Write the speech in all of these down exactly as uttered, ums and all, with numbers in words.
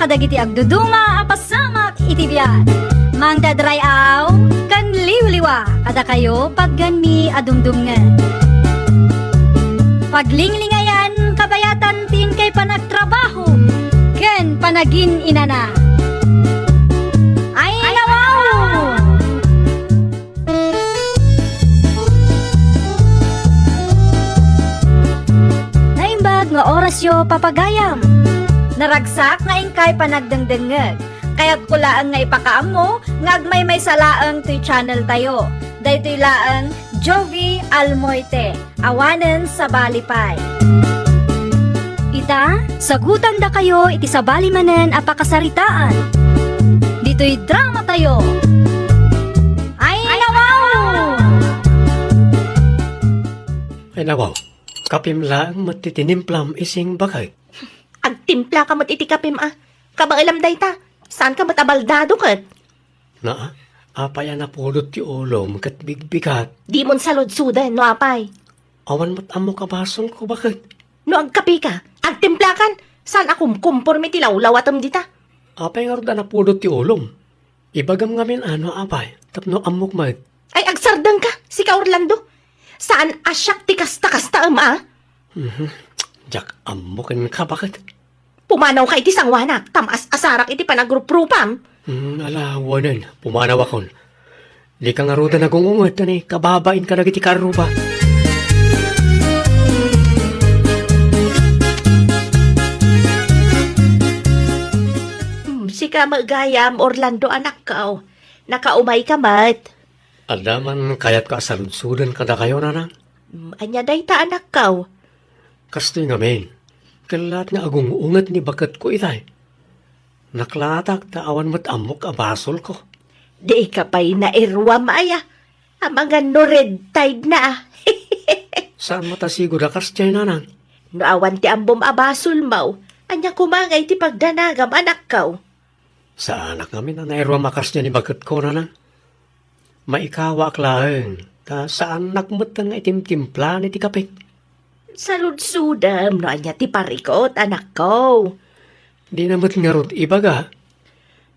dagiti agduduma a pasamak iti biag. Mangted ray-aw ken liwliwa kadakayo pagganmi a dumdumngeg. Paglinglingayan kabayatan ti inkay panagtrabaho ken panagin-inana. Ay, nawaw! Naimbag nga orasyo, papagayam. Naragsak nga inkay panagdengdengngeg. Kayatko laeng nga ipakaammo nga agmaymaysa laeng toy channel tayo. Daytoy laeng Jovie Almoite, awanen sabali pay. Ita, sagutandakayo iti sabali manen a pakasaritaan. Ditoy drama tayo. Ay, nawaw! Ay, nawaw. Kapim laeng met ti tinimplam, ising baket. Agtimpla ka met iti kapim a. Kabaelam dayta. Saan ka met a baldado ket? Na, apay a napudot ti ulom ket bigbigat? Dimon saludsoden, no apay? Awan met ammok a basolko, baket. No agkapika, agtimplakan, saan a kumkumpormi ti lawlawatem dita? Apay ngarud a napudot ti ulom? Ibagam ngamin a no apay, tapno ammok met. Ay, agsardengka, sika Orlando. Saan a siak ti kasta-kastaem a? Mhm. Diak ammo kenka, baket. Pumanawka iti sangoanak, ta maas-asarak iti panagruprupam. Hmm, ala, wanen, pumanawakon. Dika ngaruden a gung-unget, ta ni kababain kadagiti karruba. Hmm, sika met gayam, Orlando, anakko. Nakaumayka met. Adda man kayatko a saludsoden kadakayo, nanang. Hmm, ania dayta, anakko? Kastoy ngamin, kellaat nga agung-unget ni baketko itay. Naklatak ta awan met ammok a basolko. Dika pay nairuam aya. Amangan no red tide na. Saan met a sigud a kasdiay, nanang. No awan ti ammom a basolmo, ania koma ngay ti pagdanagam, anakko? Saanak ngamin a nairuam a kasdiay ni baketko, nanang. Maikawaak laeng, ta saannak met nga itimtimplaan iti kapik. Saludsodem no ania ti parikut, anakko. Dina met ngarud ibaga.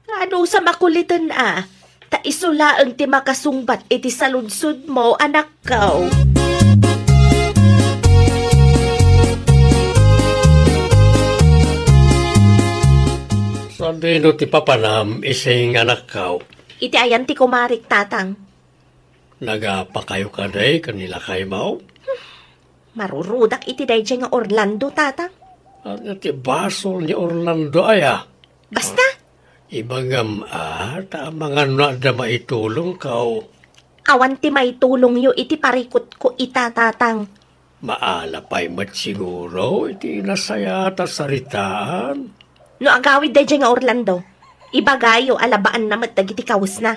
Ngano sa makuliten a, ta isu laeng ti makasungbat iti saludsodmo, anakko. Sadino ti papanam, ising anakko? Iti ayan ti kumarik, tatang. Nagapakayo kadi ken ni lakaymo? Marurudak iti daydiay nga Orlando, tatang. Ania ti basol ni Orlando aya? Basta. Ibagam a, ta amangan no adda maitulongko. Awan ti maitulongyo iti parikutko ita, tatang. Maala pay met siguro iti nasayaat a saritaan. No agawid daydiay nga Orlando, ibagayo a labaanna met dagiti kawesna.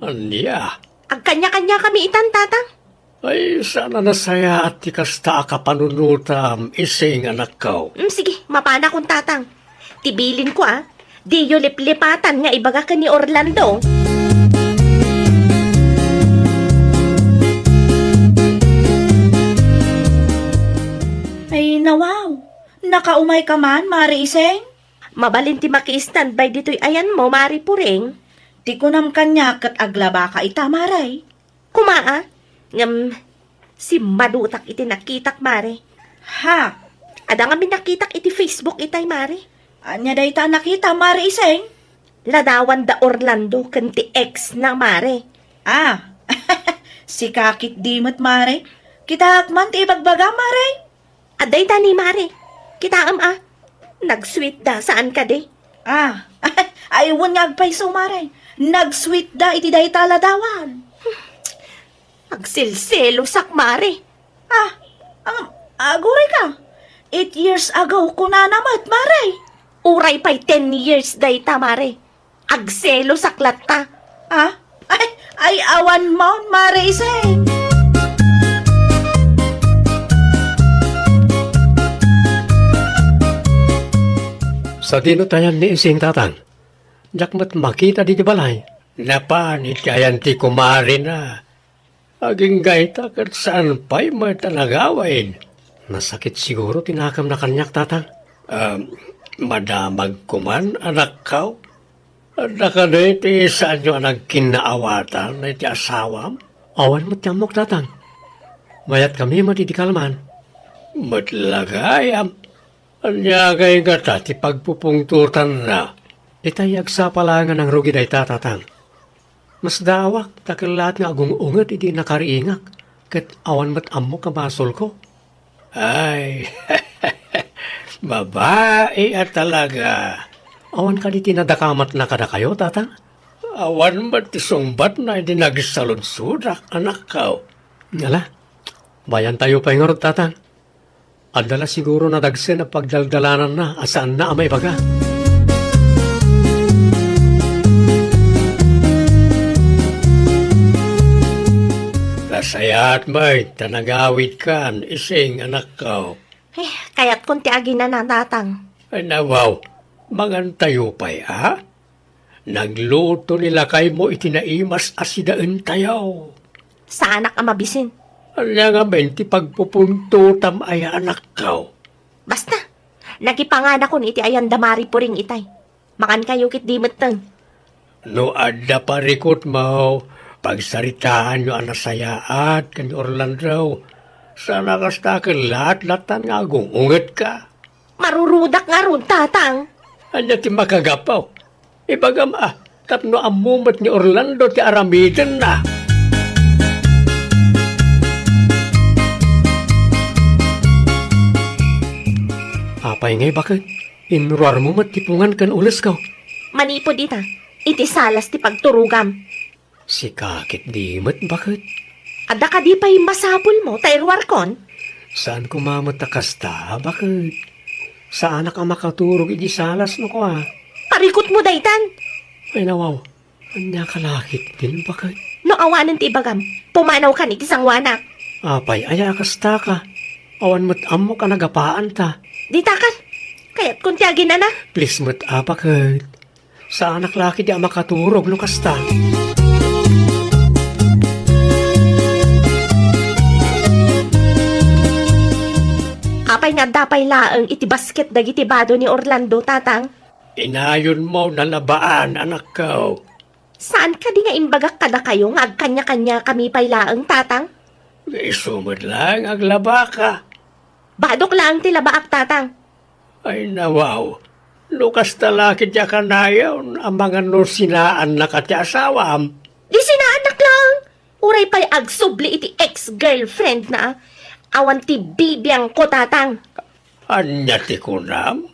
Ania? Agkaniakaniakami itan, tatang. Ay, saan a nasayaat ti kasta a kapanunotam, ising anakko. Mm, sige, mapanakon, tatang. Ti bilinko a, diyo liplipatan nga ibaga ken ni Orlando. Ay, nawaw. Nakaumayka man, Mare Iseng? Mabalin ti maki-standby ditoy ayanmo, Mare Puring. Ti kunam kaniak ket aglabaka ita, Mare. Koma a, ngem simmadutak iti nakitak, Mare. Ha? Adda ngamin nakitak iti Facebook itay, Mare. Ania dayta a nakita, Mare Iseng? Ladawan da Orlando ken ti ex na, Mare. Ah, sika ketdi met, Mare. Kitaak man ti ibagbaga, Mare. Adda itay ni, Mare. Kitaem a. Nag-sweet da, saan kadi? Ah, ay, wen nga agpayso, Mare. Nag-sweet da iti dayta ladawan. Agselselosak, Mare. Ah, um, aguray ka. Eight years ago, kunana met, Mare. Uray pay ten years dayta, Mare. Agselosak latta. Ah? Ay, ay, awan maon, Mare Iseng. Sadino ti ayan ni Iseng, tatang? Diak met makita ditoy balay. Napan iti ayan ti kumarina. Agingga ita ket saan pay met a nagawid. Nasakit siguro ti nakamna kaniak, tatang. Ah, Madamagko man, anakko. Adda kadi ti saanyo a nagkinnaawatan iti asawam? Awan met ti ammok, tatang. Mayatkami met iti kalman. Met la gayam. Ania ngay ngata ti pagpupungtotanna? Itay agsapa laeng a nangrugi dayta, tatang. Masdaawak ta kellaat nga agung-unget idi nakariingak, ket awan met ammok a basolko. Ay, babai a talaga. Awan kadi ti nadakamatna kadakayo, tatang? Awan met ti sungbatna idi nagsaludsodak, anakko. Ala, bayantayo pay ngarud, tatang. Adda la siguro nadagsen a pagdaldalananna a saanna a maibaga. Nasayaat met ta nagawidkan, Ising, anakko. Eh, kayatkon ti aginana, tatang. Ay, nawaw, mangantayo pay, a? Nagluto ni lakaymo iti naimas a sidaentayo. Saanak a mabisin. Ania ngamin ti pagpupuntotam aya, anakko? Basta, nakipanganakon iti ayan da Mari Puring itay. Mangankayo ket di metten. No adda parikutmo, pagsaritaanyo a nasayaat ken ni Orlando. Saan a kasta ket laat-latan nga agung-ungetka. Marurudak ngarud, tatang. Ania ti makagapu? Ibagam a, tapno ammo met ni Orlando ti aramidenna. Apay ngay baket? Inruarmo met ti pungan ken ulesko. Manipud ita, iti salas ti pagturogam. Sika ket di met, baket? Adda kadi pay masapulmo ta iruarkon? Saan koma met a kasta, baket? Saanak a makaturog iti salas no kua. Parikutmo daytan! Ay, nawaw. Ania ka lakit din, baket? No awanen ti ibagam, pumanawkan iti sangoanak. Apay aya a kastaka? Awan met ammok a nagapaanta. Ditakan! Kayatkon ti aginana. Please met a, baket. Saanak la ketdi a makaturog no kasta. Apay nga adda pay laeng iti basket dagiti bado ni Orlando, tatang? Inayonmo nalabaan, anakko. Saan kadi nga imbagak kadakayo nga agkaniakaniakami pay laeng, tatang? Isu met laeng aglabaka. Badok laeng ti labaak, tatang. Ay, nawaw. No kasta la ketdi a kanayon, amangan no sinaannaka ti asawam. Di sinaannak laeng. Uray pay agsubli iti ex-girlfriendna. Awan ti bibiangko, tatang. Ania ti kunam?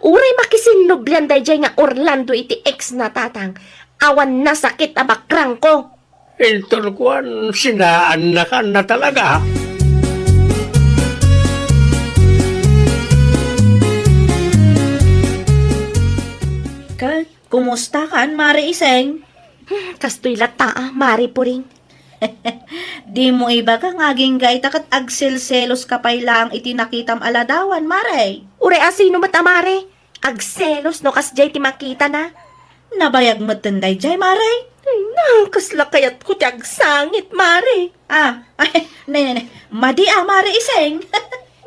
Uray makisinnublian daydiay nga Orlando iti ex na, tatang. Awan nasakit a bakrangko. Inton kuan, sinaannakanna talaga. Ket kumustakan, Mare Iseng? Hmm, kastoy latta, a, Mare Puring. Dimo ibaga nga agingga ita ket agselseloska pay laeng iti nakitam a ladawan, Mare. Uray a sino met a Mare? Agselos no kasdiay ti makitana. Nabayag metten daydiay, Mare. Na, kasla kayatko ti agsangit, Mare. Ah, ay, ne, ne, ne. Madi a, Mare Iseng.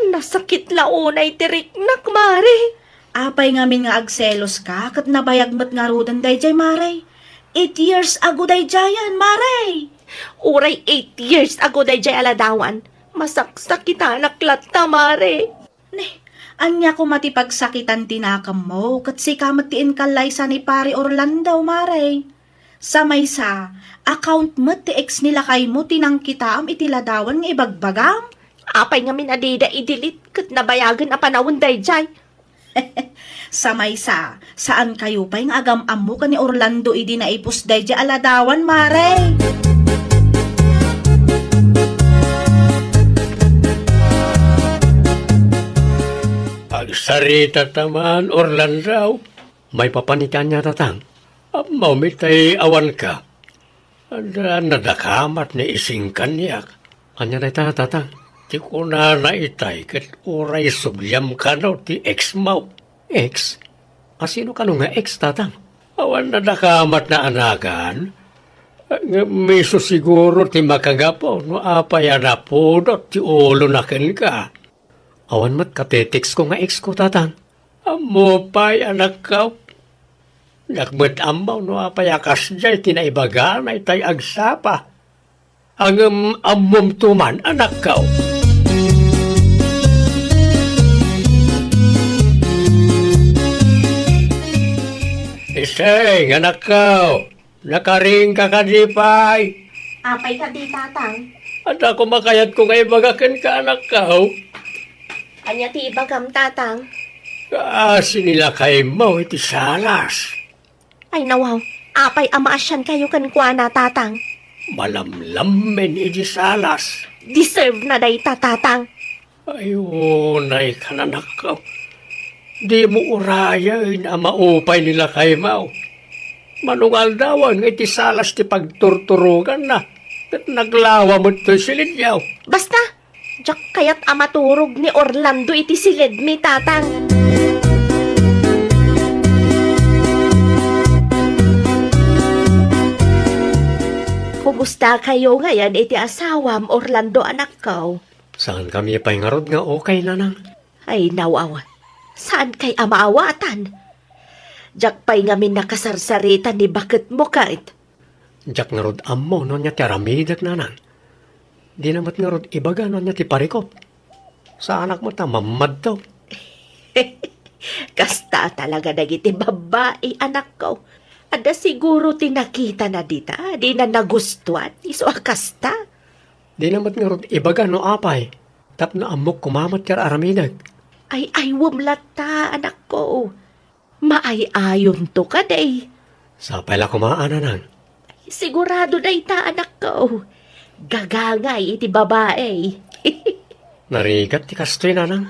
Nasakit la unay ti riknak, Mare. Apay ngamin nga agseloska ket nabayag met ngaruden daydiay, Mare? Eight years ago daydiayen, Mare. Uray eight years ago daydiay a ladawan, masaksakitanak latta, Mare. Ne, ania koma ti pagsakitan ti nakemmo ket sika met ti inkallaysa ni Pari Orlando, Mare? Sa maysa, account met ti ex ni lakaymo ti nangkitaam iti ladawan nga ibagbagam? Apay ngamin a dida i-delete ket nabayagen a panawen daydiay? Sa maysa, saankayo pay nga agam-ammo ken ni Orlando idi naipus daydiay a ladawan, Mare? Agsaritata man, Orlando. Maipapan iti ania, tatang? Ammom itay awanka. Adda nadakamat ni Ising kaniak. Ania dayta, tatang? Ti kunana itay ket uray subliam kano ti ex mo. Ex? A sino kano nga ex, tatang? Awan nadakamatna a nagan. Ngem isu siguro ti makagapu no apay a napudot ti ulona kenka. Awan met katetextko nga exko, tatang. Ammo pay, anakko. Diak met ammo no apay a kasdiay ti naibagana itay agsapa. Ngem ammom tuman, anakko. Iseng, anakko. Nakaringka kadi pay? Apay kadi, Tatang? Adda koma kayatko nga ibaga kenka, anakko. Ania ti ibagam, Tatang? Kaasi ni lakaymo iti salas. Ay, nawaw. Apay a maasiankayo kenkuana, Tatang? Malamlammen iti salas. Deserve na dayta, Tatang. Ay, unay, kananakko. Dimo urayen a maupay ni lakaymo. Manungaldawan nga iti salas ti pagturturoganna, ket naglawa met toy silidyo. Basta, diak kayat a maturog ni Orlando iti silidmi, Tatang. Kumustakayo ngayen iti asawam, Orlando, anakko? Saankami pay ngarud nga okay, nanang. Ay, nawaw. Saankay a maawatan? Diak pay ngamin nakasarsarita ni baketmo ket. Diak ngarud ammo no ania ti aramidek, nanang. Dina met ngarud ibaga no ania ti parikut. Saanak met a mammadto. Kasta talaga dagiti babbai, anakko. Adda siguro ti nakitana dita, dina nagustuan, isu a kasta. Dina met ngarud ibaga no apay, tapno ammok koma met ti ar-aramidek. Ay-aywem latta, anakko. Maay-ayonto kadi. Sapay la koma a, nanang. Sigurado dayta, anakko. Gagangay iti babai. Narigat ti kastoy, nanang.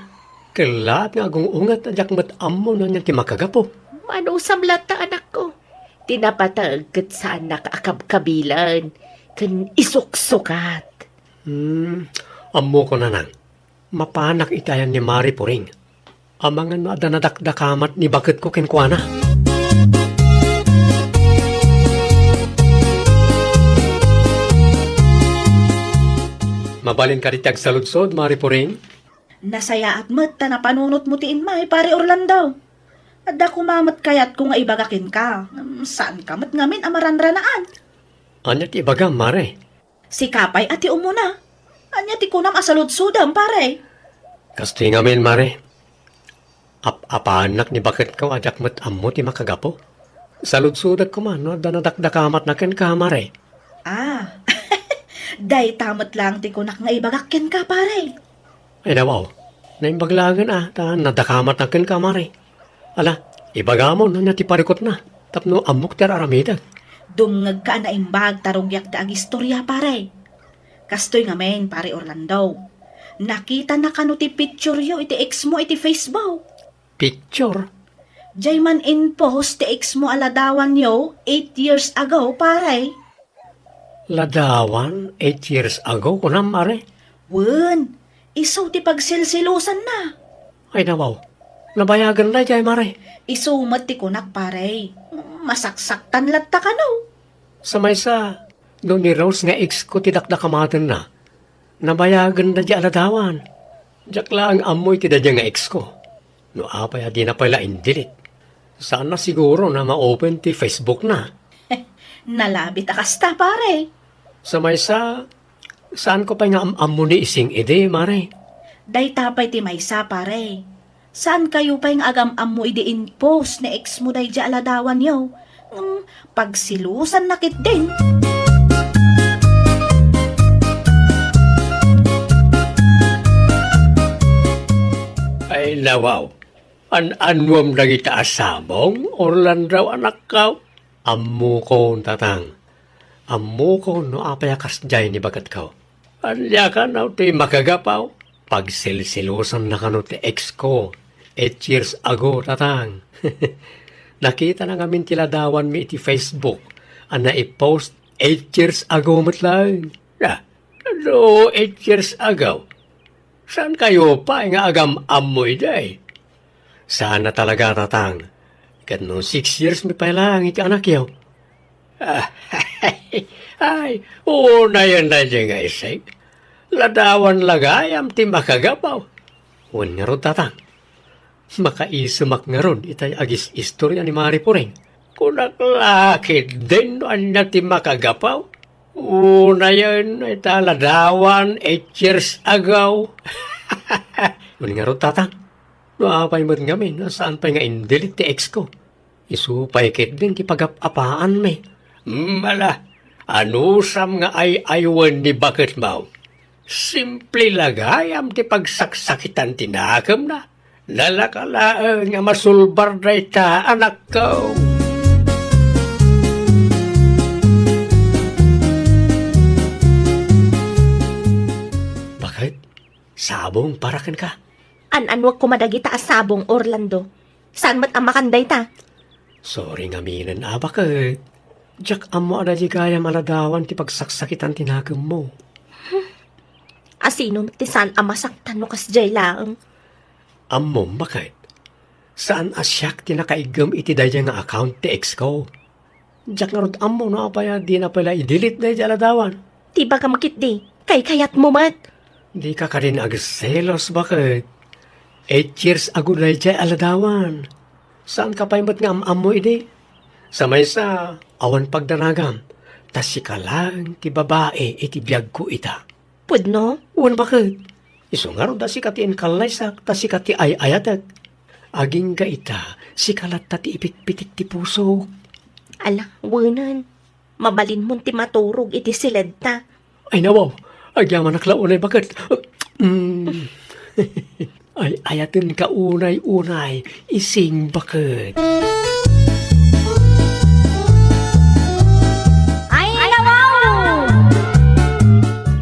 Kellaat nga agung-unget a diak met ammo no ania ti makagapu. Manusam latta, anakko. Ti napateg ket saannak a kabkabilen ken isuksukat. Hmm, ammoko, nanang. Mapanak iti ayan ni Mari Puring. Amangan no adda nadakdakamat ni baketko kenkuana. Mabalin kadi ti agsaludsod, Mari Puring? Nasayaat met ta napanunotmo ti immay, Pare Orlando. Adda koma met kayatko nga ibaga kenka. Ngem saanka met ngamin a maranranaan. Ania ti ibagam, Mare? Sika pay a ti umuna. Ania ti kunam a saludsodem, pare? Kastoy ngamin, Mare. Ap-apaannak ni baketko a diak met ammo ti makagapu. Saludsodek koma no adda nadakdakamatna kenka, Mare. Ah, dayta met laeng ti kunak nga ibagak kenka, pare. Ay, nawaw. Naimbag laengen a, ta nadakamatna kenka, Mare. Ala, ibagamon no ania ti parikutna, tapno ammok ti ar-aramidek. Dumngegka a naimbag ta rugiak ti agistoria, pare. Kastoy ngamin, Pare Orlando. Nakitana kano ti picture-yo iti ex-mo iti Facebook? Picture? Diay man in-post ti ex-mo a ladawanyo eight years ago, pare. Ladawan eight years ago, kunam, are? Wen, isu ti pagsilsilusanna. Ay, nawaw. Nabayagen daydiay, mare. Isu met ti kunak, pare. Masaksaktan latta kano. Sa maysa, no ni Rose nga ex ko ti dakdakamatenna, nabayagen daydiay a ladawan. Diak laeng ammo iti daydiay nga ex ko. No apay a dina pay la in-delete. Saanna siguro a ma-open ti Facebook na. Nalabit a kasta, pare. Sa maysa, saanko pay nga am-ammo ni Ising idi, mare. Dayta pay ti maysa, pare. Saankayo pay nga agam-ammo idi in-post ni ex mo daydiay a ladawanyo? Ngem pagsilusanna ketdin. Ay, nawaw. An-annuam dagita a sabong, Orlando, anakko? Ammokon, tatang. Ammokon no apay a kasdiay ni baketko. Ania kano ti makagapu? Pagsilsilusanna kano ti ex ko, eight years ago, tatang. Nakitana ngamin ti ladawanmi iti Facebook a naipost eight years ago met laeng. Ah, no eight years ago, saankayo pay nga agam-ammo idi? Saanna talaga, tatang. Ket no six years mi pay laeng iti anakyo. Ay, unayen daydiay nga isig. Ladawan la gayam ti makagapu. Wen ngarud, tatang. Makaisumak ngarud itay agis-istorya ni Mari Puring. Kunak la ketdin no ania ti makagapu. Unayen ita ladawan eight years ago. Wen ngarud, Tatang, no apay met ngamin a saan pay nga in-delete ti ex ko. Isu pay ketdin ti pagap-apaanmi. Mala, anusam nga ay-aywen ni baketmo? Simple la gayam ti pagsaksakitan ti nakemna. Nalaka laeng nga masulbar dayta, anakko. Baket, sabong para kenka. An-anuek koma dagita a sabong, Orlando. Saan met a makan dayta? Sorry ngaminen a baket. Diak ammo a daydi gayam a ladawan ti pagsaksakitan ti nakemmo. Asino met ti saan a masaktan no kasdiay laeng? Ammom, baket. Saan a siak ti nakaiggem iti daydiay nga account ti ex ko. Diak ngarud ammo no apay a dina pay la i-delete daydiay a ladawan. Ti bagam ketdi, kaykayatmo met. Dika kadin agselos, baket. Eight years ago daydiay a ladawan. Saanka pay met nga am-ammo idi? Sa maysa, awan pagdanagam, ta sika laeng ti babai iti biagko ita. Pudno? Wen, baket. Isu ngarud a sika ti inkallaysak, ta sika ti ay-ayatek. Agingga ita, sika latta ti ipitpitik ti pusok. Ala, wenen. Mabalinmon ti maturog iti siledta. Ay, nawaw. Agyamanak la unay, baket. Mm. Ay, ayatenka unay-unay, ising, baket. Ay, nawaw!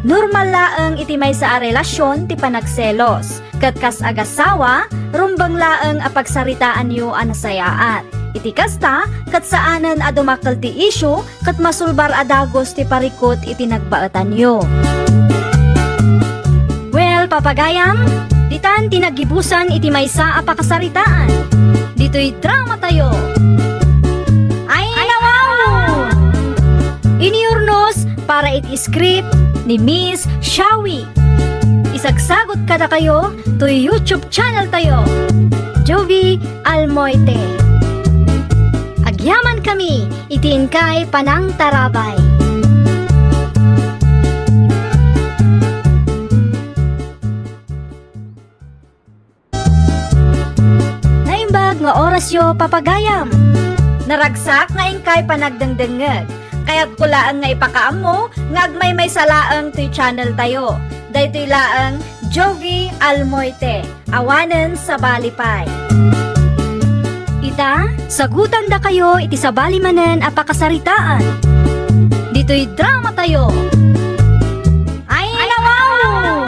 Normal laeng iti maysa a relasyon ti panagselos. Ket kas agasawa, rumbeng laeng a pagsaritaanyo a nasayaat. Iti kasta, ket saanen a dumakkel ti isyu ket masulbar a dagus ti parikut iti nagbaetanyo. Well, papagayam, ditan ti naggibusan iti maysa a pakasaritaan. Ditoy dramatayo. Ay, nawaw! Iniurnos para iti script ni Miss Shawi. Isagsagot kadakayo toy YouTube channel tayo, Jovi Almoite. Agyaman kami iti inkay panangtarabay. Naimbag nga orasyo, papagayam. Naragsak nga inkay panagdengdengngeg. Kayatko laeng nga ipakaammo nga agmaymaysa laeng toy channel tayo. Daytoy laeng Jovi Almoite, awanen sabali pay. Ita, sagutandakayo iti sabali manen a pakasaritaan. Ditoy dramatayo. Ay, nawaw!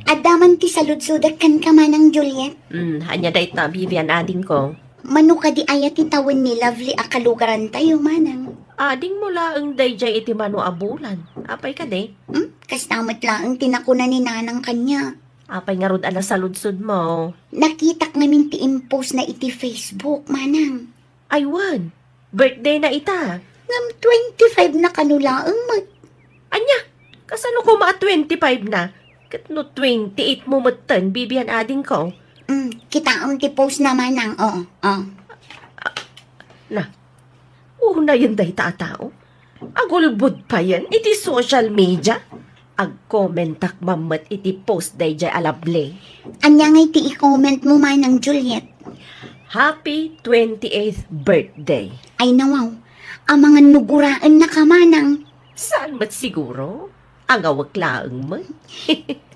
Adda man ti saludsodek kenka, Manang Juliet. Hmm, ania dayta, Vivian, adingko? Mano kadi aya ti tawen ni Lovely a kalugarantayo, Manang? Adingmo laeng daydiay iti mano a bulan. Apay kadi? Hmm? Kasta met laeng ti nakuna ni Nanang kaniak. Apay ngarud a nasaludsodmo? Nakitak ngamin ti impost na iti Facebook, Manang. Ay, wen. Birthday na ita. Ngem twenty-five na kano laeng met. Ania? Kasano koma a twenty-five na? Ket no twenty-eight mo metten, Bibian, adingko? Mm, kitaem ti post na, Manang. Oo, oo. Na, unayen dayta a tao. Agulbod payen iti social media. Agkomentak mammet iti post daydiay a Lovely. Ania ngay ti i-comment mo, Manang Juliet? Happy twenty-eighth birthday. Ay, nawaw. Amangan no guraennaka, Manang. Saan met siguro? Angawek laeng met.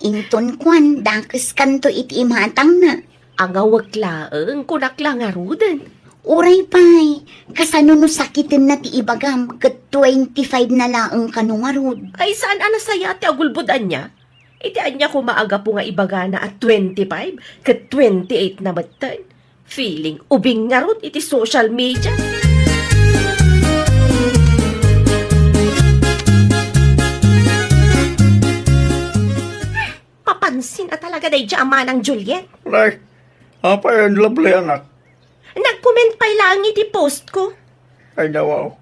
Inton kuan, dakeskanto iti imatangna. Angawek laeng, kunak la ngaruden. Uray pay, kasano no sakitenna ti ibagam ket twenty-five na laeng kano ngarud? Ay, saan a nasayaat ti agulbod ania? Iti ania koma a gapu nga ibagana a twenty-five ket twenty-eight na metten? Feeling ubing ngarud iti social media. Papansin a talaga daydiay a Manang Juliet. Nay, apay a Lovely, anak? Nag-comment pay laeng iti post ko. Ay, nawaw.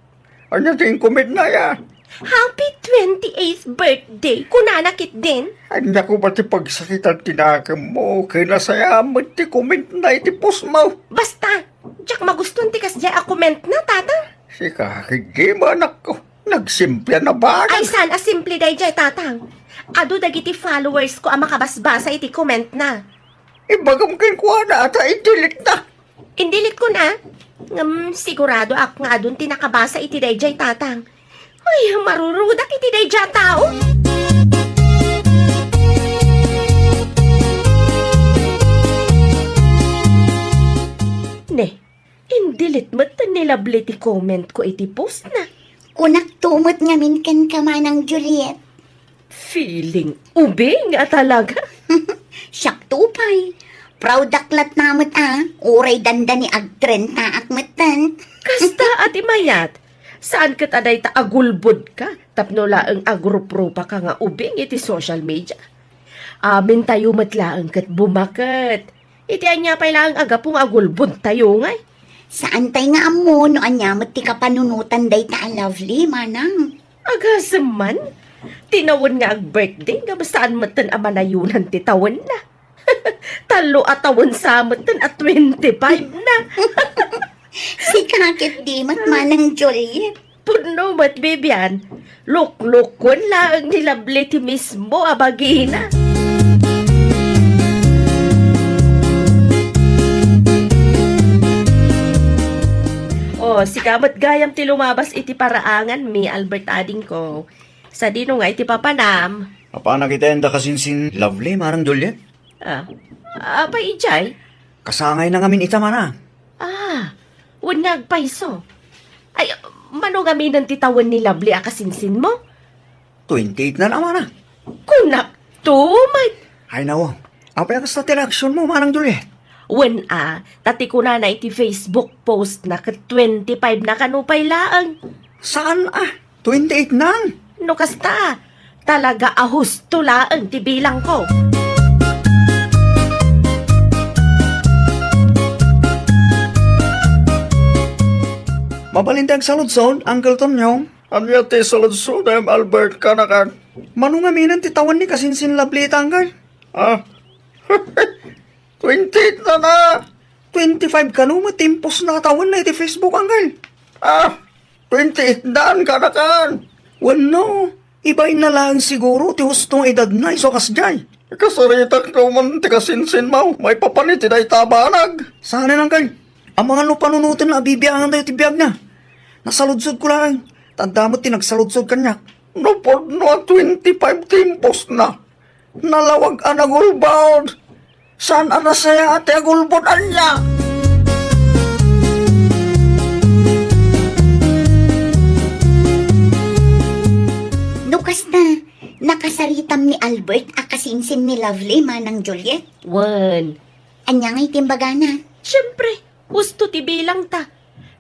Ania ti in-comment na ya? "Happy twenty-eighth birthday," kunana ketdin. Ania koma ti pagsakitan ti nakemmo, ken nasayaat met ti comment na iti post mo. Basta, diak magustuan ti kasdiay a comment na, Tatang. Sika ketdi, manakko. Nagsimple a nabanag. Ay, saan a simple daydiay, Tatang? Adu dagiti followers ko a makabasbasa iti comment na. Ibagam kenkuana ta i-delete na. In-delete ko na. Ngem siguradoak nga adun ti nakabasa iti daydiay, Tatang. Ay, marurudak iti daydiay a tao. Ne, in-delete met ni Lovely ti comment ko iti post na. Kunak to met ngamin kenka, Manang Juliet. Feeling ubing a talaga. Siak to pay. Proud ak latta met a, uray dandani agtrentaak metten. Kasta a ti mayat, saan ket a dayta agulbod ka tapno laeng agruprupa ka nga ubing iti social media. Amintayo met laeng ket bumaket. Iti ania pay laeng a gapu nga agulbod tayo ngay? Saan tay nga ammo no ania met ti kapanunotan dayta a Lovely, Manang. Agasem man, ti nawen nga ag-birthday nga saan metten a manayonan ti tawenna. Tallo a tawen sa metten a twenty-five na. Sika ketdi met, Manang Juliet. Pudno met, Bibian. Luklukoen laeng ni Lovely ti mismo a bagina. O, sika met gayam ti lumabas iti paraanganmi, Albert adingko. Sadino nga iti papanam? Apanak iti enda kasinsin Lovely, Manang Juliet? Ah, apay idiay? Kasangayna ngamin ita, Manang. Ah, wen nga agpayso. Ay, mano ngaminen ti tawen ni Lovely a kasinsinmo? Twenty-eight na, Manang. Kunak to, met. Ay, nawa. Apay a kasta ti reaksionmo, Manang Juliet? Wen a, ta ti kunana iti Facebook post na ket twenty-five na kano pay laeng. Saan a? Twenty-eight na? No kasta, talaga a husto laeng ti bilangko. Mabalin ti agsaludsod, Uncle Tonyo? Ania ti saludsodem, Albert, kanakan? Mano ngaminen ti tawen ni kasinsin Lovely ita, Uncle? Ah? Twenty-eight na na! Twenty-five kano met ti impostna a tawenna iti Facebook, Uncle? Ah, twenty-eight dan, kanakan. Wenno, ibainna laeng siguro ti husto nga edadna isu a kasdiay. Ikasaritak no man ti kasinsinmo, maipapan iti dayta a banag. Saanen, Uncle. Amangan no panunotenna a bibiangantayo ti biagna. Nasaludkodko laeng, ta adda met ti nagsaludsod kaniak. No pudno a twenty-five ti impostna. Nalawag a nagulbod. Saan a nasayaat ti agulbod ania? No kasta, nakasaritam ni Albert a kasinsin ni Lovely, Manang Juliet? Wen. Ania ngay ti imbagana? Siempre, husto ti bilangta.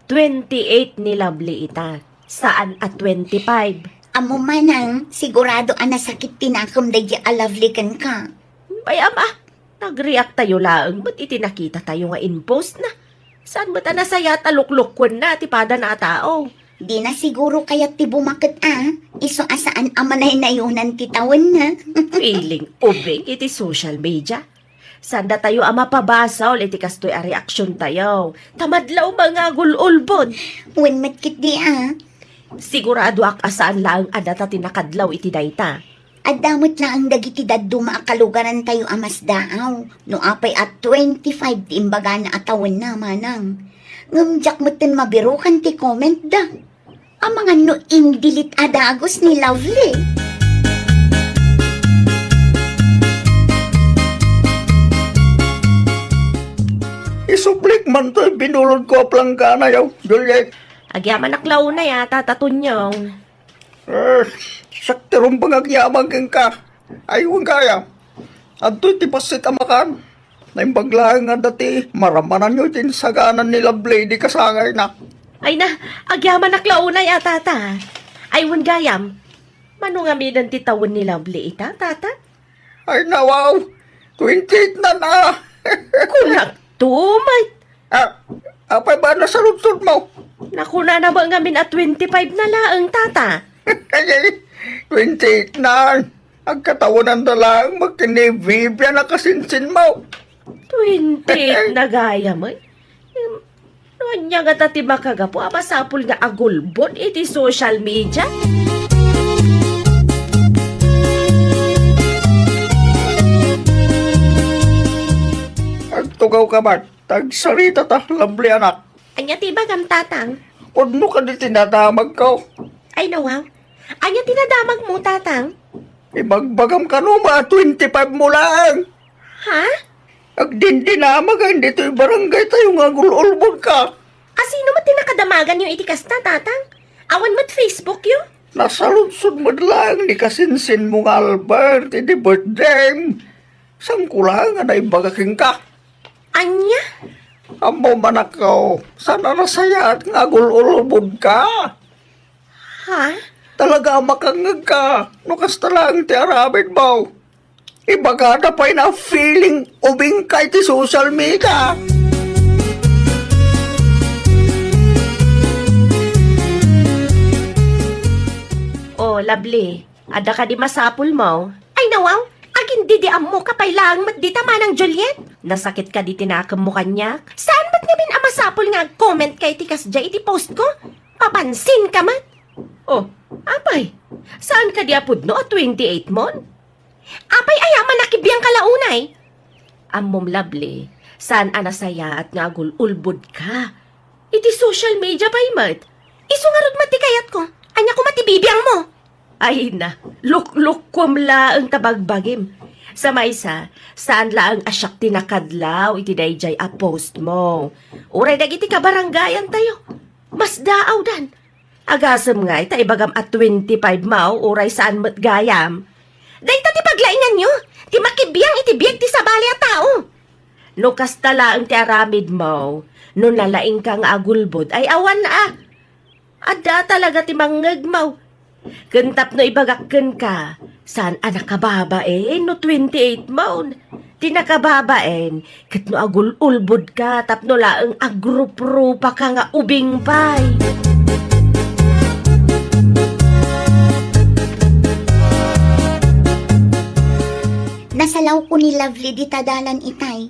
Twenty-eight ni Lovely ita, saan a twenty-five. Ammo, Manang, sigurado a nasakit ti nakem daydi a Lovely kenka. Bay-am a, nagreact tayo laeng met iti nakita tayo nga in-post na. Saan met a nasayaat a luklukwen na ti padana a tao? Di na siguro kayat ti bumaket a, isu a saan a manaynayonan ti tawenna. Feeling ubing iti social media. Saan datayo a mapabasol iti kastoy a reaksiontayo. Ta madlaw nga agul-ulbod. Wen met ketdi a. Siguradoak a saan laeng a data ti nakadlaw iti dayta. Adda met laeng dagiti dadduma a kalugarantayo a masdaaw. No apay a twenty-five ti imbagana a tawenna, Manang. Ngem diak metten mabirukan ti comment da. Amangan no in-delete a dagus ni Lovely. Isublik man toy binulodko a plangganayo, Juliet. Agyamanak la unay a, Tata Tonyong. Eh, siak ti rumbeng agyaman kenka. Ay, wen gayam. Adtoy ti bassit a makan. Naimbag laeng nga adda ti maramananyo iti insaganan ni Lovely idi kasangayna. Ay na, agyamanak la unay a, Tata. Ay, wen gayam. Mano ngaminen ti tawen ni Lovely ita, Tata? Ay, nawaw. Twenty-eight na na. Kunak to, may Ah, apay ba nasaludsodmo? Nakunana ba ngamin a twenty-five na laeng, Tata? Ay, ay, twenty-eight na. Agkatawanan da laeng met ken ni Vivian a kasinsinmo. Twenty-eight na gayam, ay. Em, no ania ngata ti makagapu a masapul nga agulbod iti social media? Agtugawka met, ta agsaritata, Lovely anak. Ania ti ibagam, Tatang? Pudno kadi ti nadamagko. Ay, nawaw. Ania ti nadamagmo, Tatang? Ibagbagam kano, ma, twenty-five mo laeng. Ha? Agdindinamag ditoy barangay tayo nga agul-ulbod ka. A, sino met ti nakadamaganyo iti kasta, Tatang? Awan met Facebook yo? Nasaludsod met laeng ni kasinsinmo nga Albert iti birthdayem. Saan ko laeng a naibaga kenka? Ania? Ammom, anakko, saan a nasayaat nga agul-ulbod ka? Ha? Talaga a makangngeg ka no kasta laeng ti aramidmo. Ibagada pay na feeling ubing ka iti social media. Oh, Lovely, adda kadi masapulmo? Ay, nawaw, agindidiammoka pay laeng met dita, Manang Juliet. Nasakit kadi ti nakemmo kaniak? Saan met ngamin a masapul nga ag-comment ka iti kasdiay iti post ko? Papansin ka met. Oh, apay, saan kadi a pudno a twenty-eight mon? Apay aya, manakibiang ka la unay? Ammom, Lovely, saan a nasayaat nga agul-ulbod ka. Iti social media pay met. Isu ngarud met ti kayatko. Ania koma ti bibiangmo? Ay na, luklukkom laeng ta bagbagim. Sa maysa, saan laeng a siak ti nakadlaw iti daydiay a postmo. Uray dagiti kabarangayan tayo. Masdaawdan. Agasem ngay ta ibagam a twenty-five mo, uray saan met gayam. Dayta ti paglainganyo, ti makibiang iti biag ti sabali a tao. No kasta laeng ti aramidmo, no nalaingka nga agulbod, ay awan a. Adda talaga ti mangngegmo. Ken tapno ibagak kenka, saan a nakababain no twenty-eight mo. Ti nakababain, ket no agul-ulbod ka tapno laeng agruprupa ka nga ubing pay. Nasalaw ko ni Lovely dita dalan itay.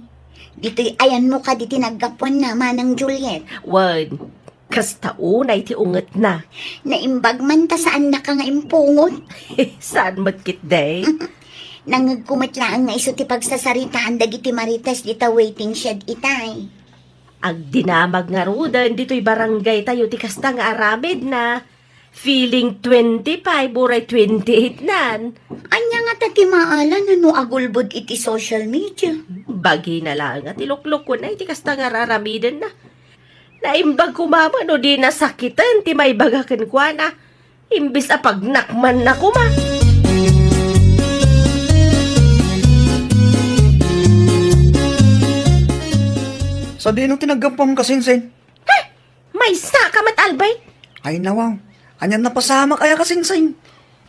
Ditoy ayanmo kadi ti naggapuanna, Manang Juliet? Wen, kasta unay ti ungetna. Naimbag man ta saannaka nga impungot. Saan met ketdi? Nangngegko met laeng nga isu ti pagsasaritaan dagiti marites dita waiting shed itay. Agdinamag ngaruden ditoy barangay tayo ti kasta nga aramidna. Feeling twenty-five uray twenty-eight nan. Ania ngata ti maala no agulbod iti social media? Bagina laeng a ti luklukona iti kasta nga raramidenna. Naimbag koma met no di nasakiten ti maibaga kenkuana, imbes a pagnakmanna koma. Sadino ti naggapuam, kasinsin? Heh! Maysaka met, Albert! Ay, nawaw. Anian napasamak aya, kasinsin?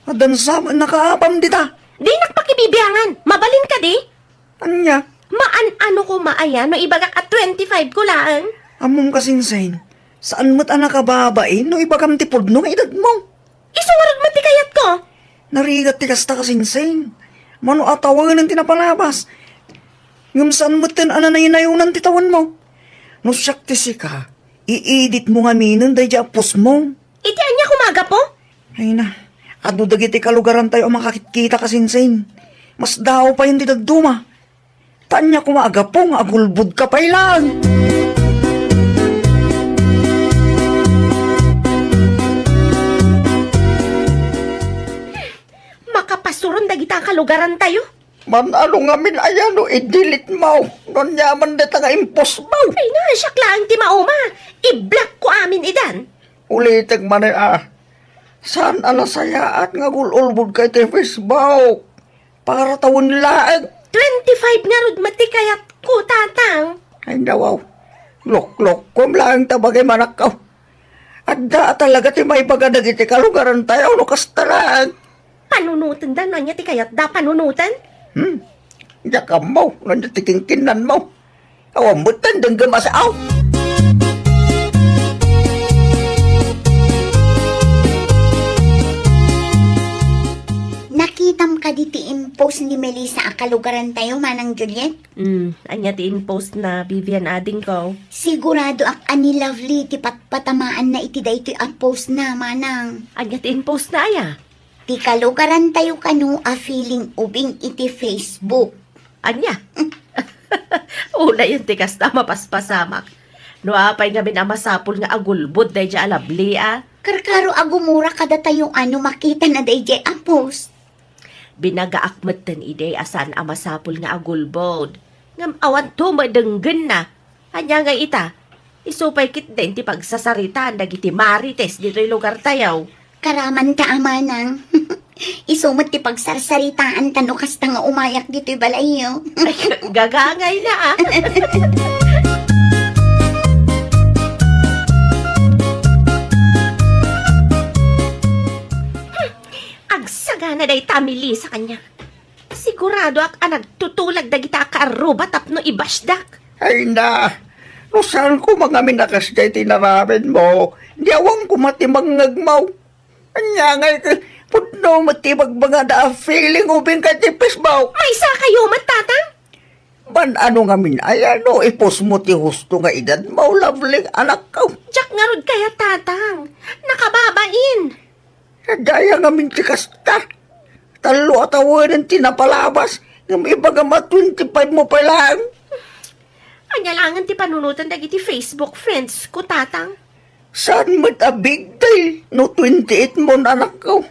Addan sa met nakaapam dita. Dinak pakibibiangan. Mabalin kadi? Ania? Maan-ano koma aya no ibagak a twenty-five ko laeng? Ammom, kasinsin, saan met a nakababain no ibagam ti pudno nga edadmo. Isu ngarud met ti kayatko. Narigat ti kasta, kasinsin. Mano a tawenen ti napalabas. Ngem saan metten a nanaynayonan ti tawenmo. No siak ti sika, i-editmo ngaminen daydiay a postmo. Iti ania koma a gapu? Ay na, adu dagiti kalugarantayo a makakitkita, kasinsin. Masdaaw payen ti dadduma. Ta ania koma a gapu nga agulbodka pay laeng? Makapasuron dagita a kalugarantayo. Maan-ano ngamin aya no i-delete mo? No aniaman dayta nga impostmo? Ay na, siak laeng ti mauma. I-block ko amin idan. Ulitek manen a, saan a nasayaat nga agul-ulbodka iti Facebook? Para tawen laeng. Twenty-five ngarud met ti kayatko, Tatang. Ay, nawaw. Loklokkom laeng ta bagim, anakko. Adda talaga ti maibaga dagiti kalugarantayo no kasta laeng. Panunotenda no ania ti kayatda panunoten? Hmm. Diak ammo no ania ti kinkinnanmo. Awan met ti denggem a sao. Post ni Melissa a kalugaran tayo, Manang Juliet? Hmm, ania ti in-post na, Vivian, adingko? Siguradoak a ni Lovely ti patpatamaanna iti daytoy a post na, Manang. Ania ti in-post na aya? Ti kalugaran tayo kano a feeling ubing iti Facebook. Ania? Unayen ti kasta, mapaspasamak. No apay ngamin a masapul nga agulbod daydiay a Lovely a? Karkaro a gumura kadatayo a no makitana daydiay a post. Binagaak metten idi a saan a masapul nga agulbod. Ngem awanto met denggenna. Ania ngay ita? Isu pay ketdin ti pagsasaritaan dagiti marites ditoy lugartayo. Karamanta a, Manang. Isu met ti pagsarsaritaanta no kasta nga umayak ditoy balayyo. Gagangayna a. Agsagana dayta a Melissa kaniak. Siguradoak a nagtutulag dagita a kaarruba tapno ibasdak. Ay na, no saan koma ngamin a kasdiay ti inaramidmo, di awan koma ti mangngegmo. Ania ngay, pudno met ti ibagbagada a feeling ubing ka iti Facebook. Maysa kayo met, Tatang? Ban ano ngamin aya no i-post mo ti husto nga edadmo, Lovely, anakko? Diak ngarud kayat, Tatang. Nakababain. Daya ngamin ti kasta. Tallo a tawenen ti napalabas, ngem ibagam a twenty-five mo pay laeng. Ania laengen ti panunoten dagiti Facebook friends ko, Tatang? Saan met a big deal no twenty-eight mo, anakko.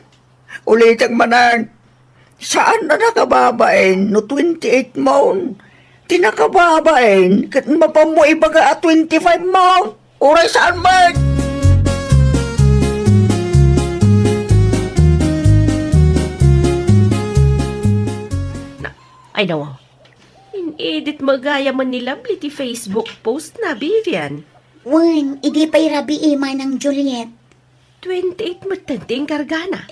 Ulitek manen, saan a nakababain no twenty-eight mo. Ti nakababain ket mapan mo ibaga a twenty-five mo. Uray saan met! Na, ay, nawa. In-edit mo gayam ni Lovely ti Facebook post na, Vivian. Wen, idi pay rabii, Manang Juliet. Twenty-eight met ti inkargana.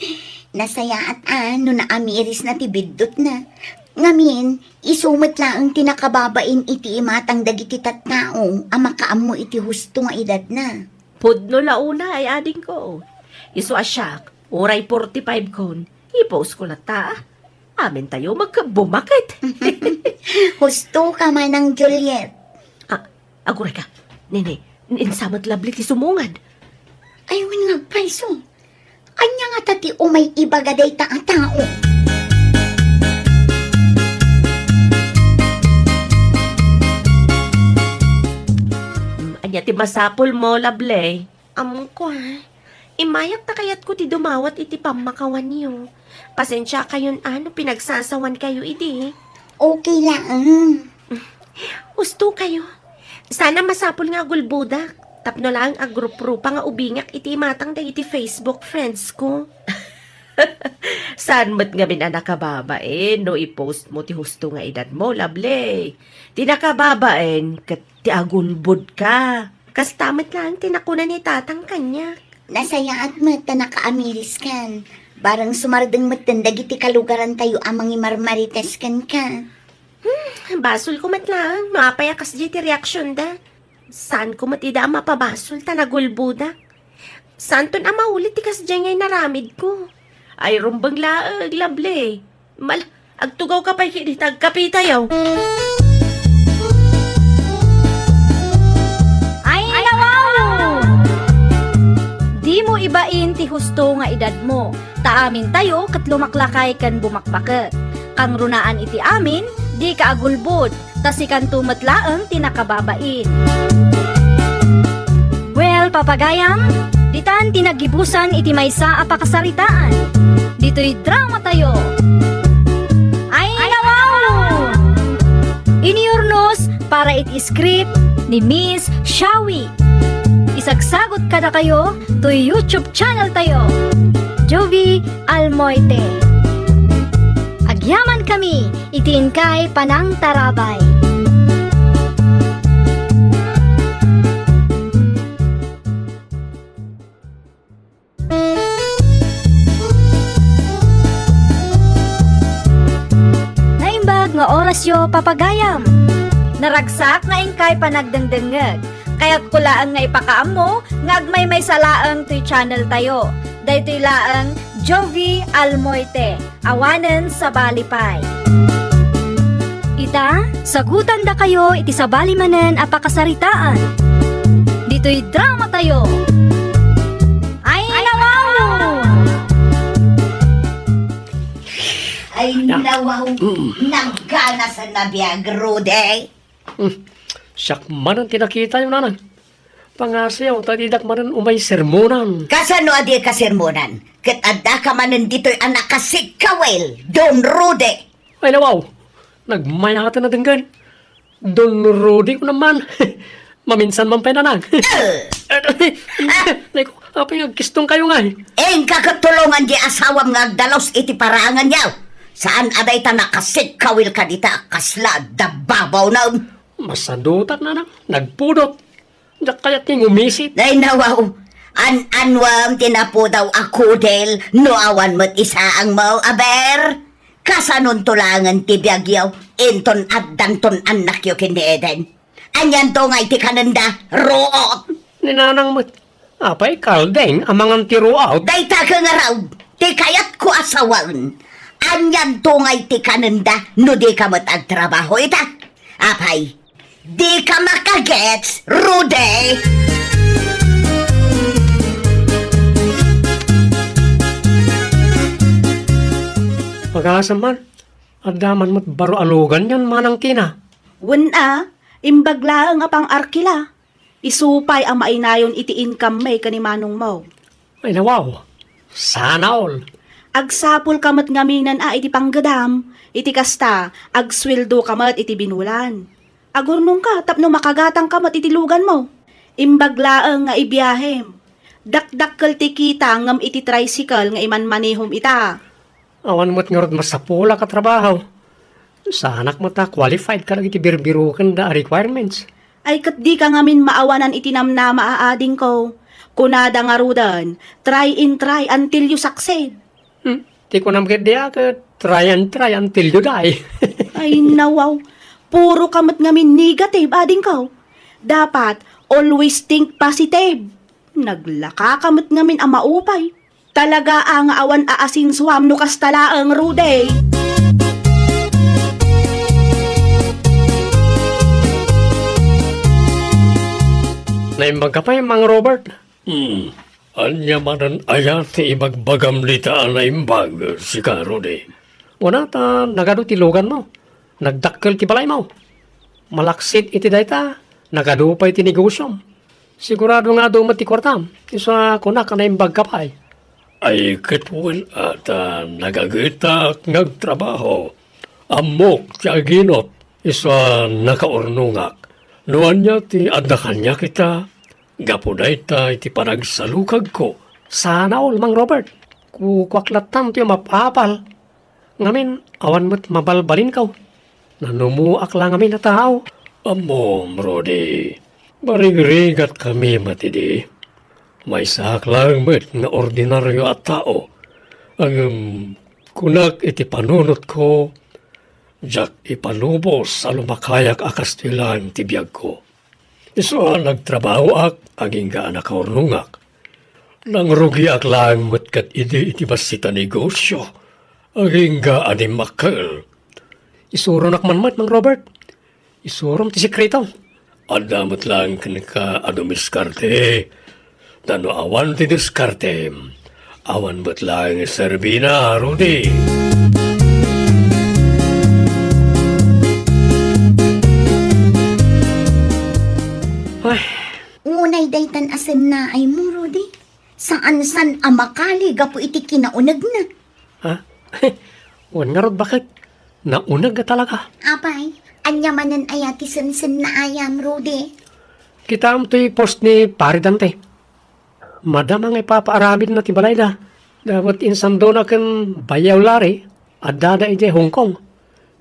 Nasayaat a no naamirisna ti biddutna. Ngamin, isu met laeng ti nakababain iti imatang dagiti tattao a makaammo iti husto nga edadna. Pudno la unay, adingko. Isu a siak, uray forty-five kon, i-post ko latta. Amintayo met bumaket. Husto ka, Manang Juliet. Ah, aguray ka. Nene, insa met Lovely ti sumungad? Ay, wen nga agpayso. Ania ngata ti umay ibaga dayta a tao? Mm, ania ti masapul mo, Lovely? Ammoak a. Immayak ta kayatko ti dumawat iti pammakawanyo. Pasensiakayon a no pinagsasawankayo idi. Okay laeng. Husto kayo. Sana masapul nga agulbodak. Tapno laeng agruprupa nga ubingak iti imatang dagiti Facebook friends ko. Saan met ngamin a nakababain no i-post mo ti husto nga edad mo, Lovely? Ti nakababain ket ti agulbod ka. Kasta met laeng ti nakuna ni Tatang kaniak. Nasayaat met ta nakaamiris kan. Bareng sumardeng metten dagiti kalugaran tayo a mangimarmarites kenka. Hmm, basol ko met laeng no apay a kasdiay ti reaksionda. Saan ko met ida a mapabasol ta nagulboda. Santon a maulit ti kasdiay nga inaramidko. Ay, rumbeng laeng, Lovely. Mal, agtugaw ka pay ket ita agkapitayo. Ay, nawaw! Dimo ibain ti husto nga edadmo, ta amintayo ket lumaklakay ken bumakbaket. Kangrunaan iti amin, dika agulbod, ta sikanto met laeng ti nakababain. Well, papagayam, ditan ti nagibusan iti maysa a pakasaritaan. Ditoy dramatayo. Ay, nawaw! Iniyurnos para iti script ni Miss Shawi. Isagsagot kadakayo toy YouTube channel tayo, Jovie Almoite. Agyaman kami iti inkay panangtarabay. Naimbag nga orasyo, papagayam. Naragsak nga inkay panagdengdengngeg. Kayatko laeng nga ipakaammo nga agmaymaysa laeng toy channel tayo. Daytoy laeng Jovi Almoite, awanen sabali pay. Ita, sagutandakayo iti sabali manen a pakasaritaan. Ditoy dramatayo. Ay, nawaw! Ay, nawaw! Nagganasan a biag, Rudy! Hmm. Siak manen ti nakitayo, nanang. Pangasiw, ta didak manen umay sermonan. Kasano a dika sermonan? Ket addaka manen ditoy a nakasikkawil, Don Rudy. Ay, nawaw. Nagmayaten a denggen. Don Rudy ko naman. Maminsan man pay, nanang. Eh. Ay, ko, apay nga agkistongkayo ngay? Inka ket tulongan di asawam nga agdalus iti paraanganyo. Saan a dayta nakasikkawil kadita a kasla adda babawna. Masadutak, nanang. Nagpudot. Diak kayat ti ngumisit. Ay, nawaw. An-anuam ti napudaw a kudel no awan met isaangmo, aber? Kasanonto laengen ti biagyo inton addanton annakyo ken ni Eden? Anianto ngay ti kanenda, ruot? Ni nanang met. Apay, kaldeng a mangan ti ruot? Dayta ket ngarud ti kayatko a sawen. Anianto ngay ti kanenda no dika met agtrabaho ita? Apay, dika makagets, Rudy! Pag-asa man, adda man met baro a luganyon, Manang Tina. Wen a, imbag laeng a pang-arkila. Isu pay a mainayon iti income mi ken ni manongmo. Ay, nawaw. Sana all. Agsapulka met ngaminen a iti panggedam, iti kasta, agsueldoka met iti binulan. Agurnongka tapno makagatangka met iti luganmo. Imbag laeng nga ibiahem. Dakdakkel ti kita ngem iti tricycle nga imanmanehom ita. Awan met ngarud masapulak a trabaho. Saanak met a qualified kadagiti birbirokenda a requirements. Ay, ket dika ngamin maawanan iti namnama a adingko. Kunada ngaruden, "Try and try until you succeed." Hmm, ti kunam ket dia ket, "Try and try until you die." Ay, nawaw. Puroka met ngamin negative, adingko. Dapat, always think positive. Naglakaka met ngamin a maupay. Talaga a nga awan a asensoam no kasta laeng, Rudy. Naimbagka pay, Mang Robert? Hmm. Ania manen aya ti ibagbagam dita a naimbag, sika, Rudy? Kuna ta nagadu ti luganmo. Nagdakkel ti balaymo. Malaksid iti dayta, nagadu pay ti negosiom. Sigurado nga adu met ti kuartam, isu a kunak a naimbagka pay. Ay, ket wen a ta nagagetak nga agtrabaho. Ammok ti aginot, isu a nakaurnongak. No ania ti adda kaniak ita, gapu dayta iti panagsalukagko. Sana all, Mang Robert. Kukuak lattan ti umap-apal. Ngamin, awan met mabalbalinko. Nanumoak la ngamin a tao. Ammom, Rudy, marigrigatkami met idi. Maysaak laeng met nga ordinario a tao. Ngem kunak iti panunotko, diak ipalubos a lumakayak a kastoy laeng ti biagko. Isu a nagtrabahoak, agingga a nakaurnongak. Nangrugiak laeng met ket idi iti bassit a negosio, agingga a dimmakkel. Isuronak man met, Mang Robert. Isurom ti sekreto. Adda met laeng kenka a dumiskarte. Ta no awan ti diskartem, awan met laeng serbina, Rudy. Ay. Unay daytan a sennaaymo, Rudy. Saan-san a makali gapu iti kinaunegna. Ha? Wen ngarud, baket? Nauneg a talaga. Apay, ania manen aya ti sensennaayam, Rudy? Kitaem toy post ni Pare Dante. Madama nga ipapaaramidna ti balayda. Dapat insandona ken Bayaw Larry, addada idiay Hong Kong.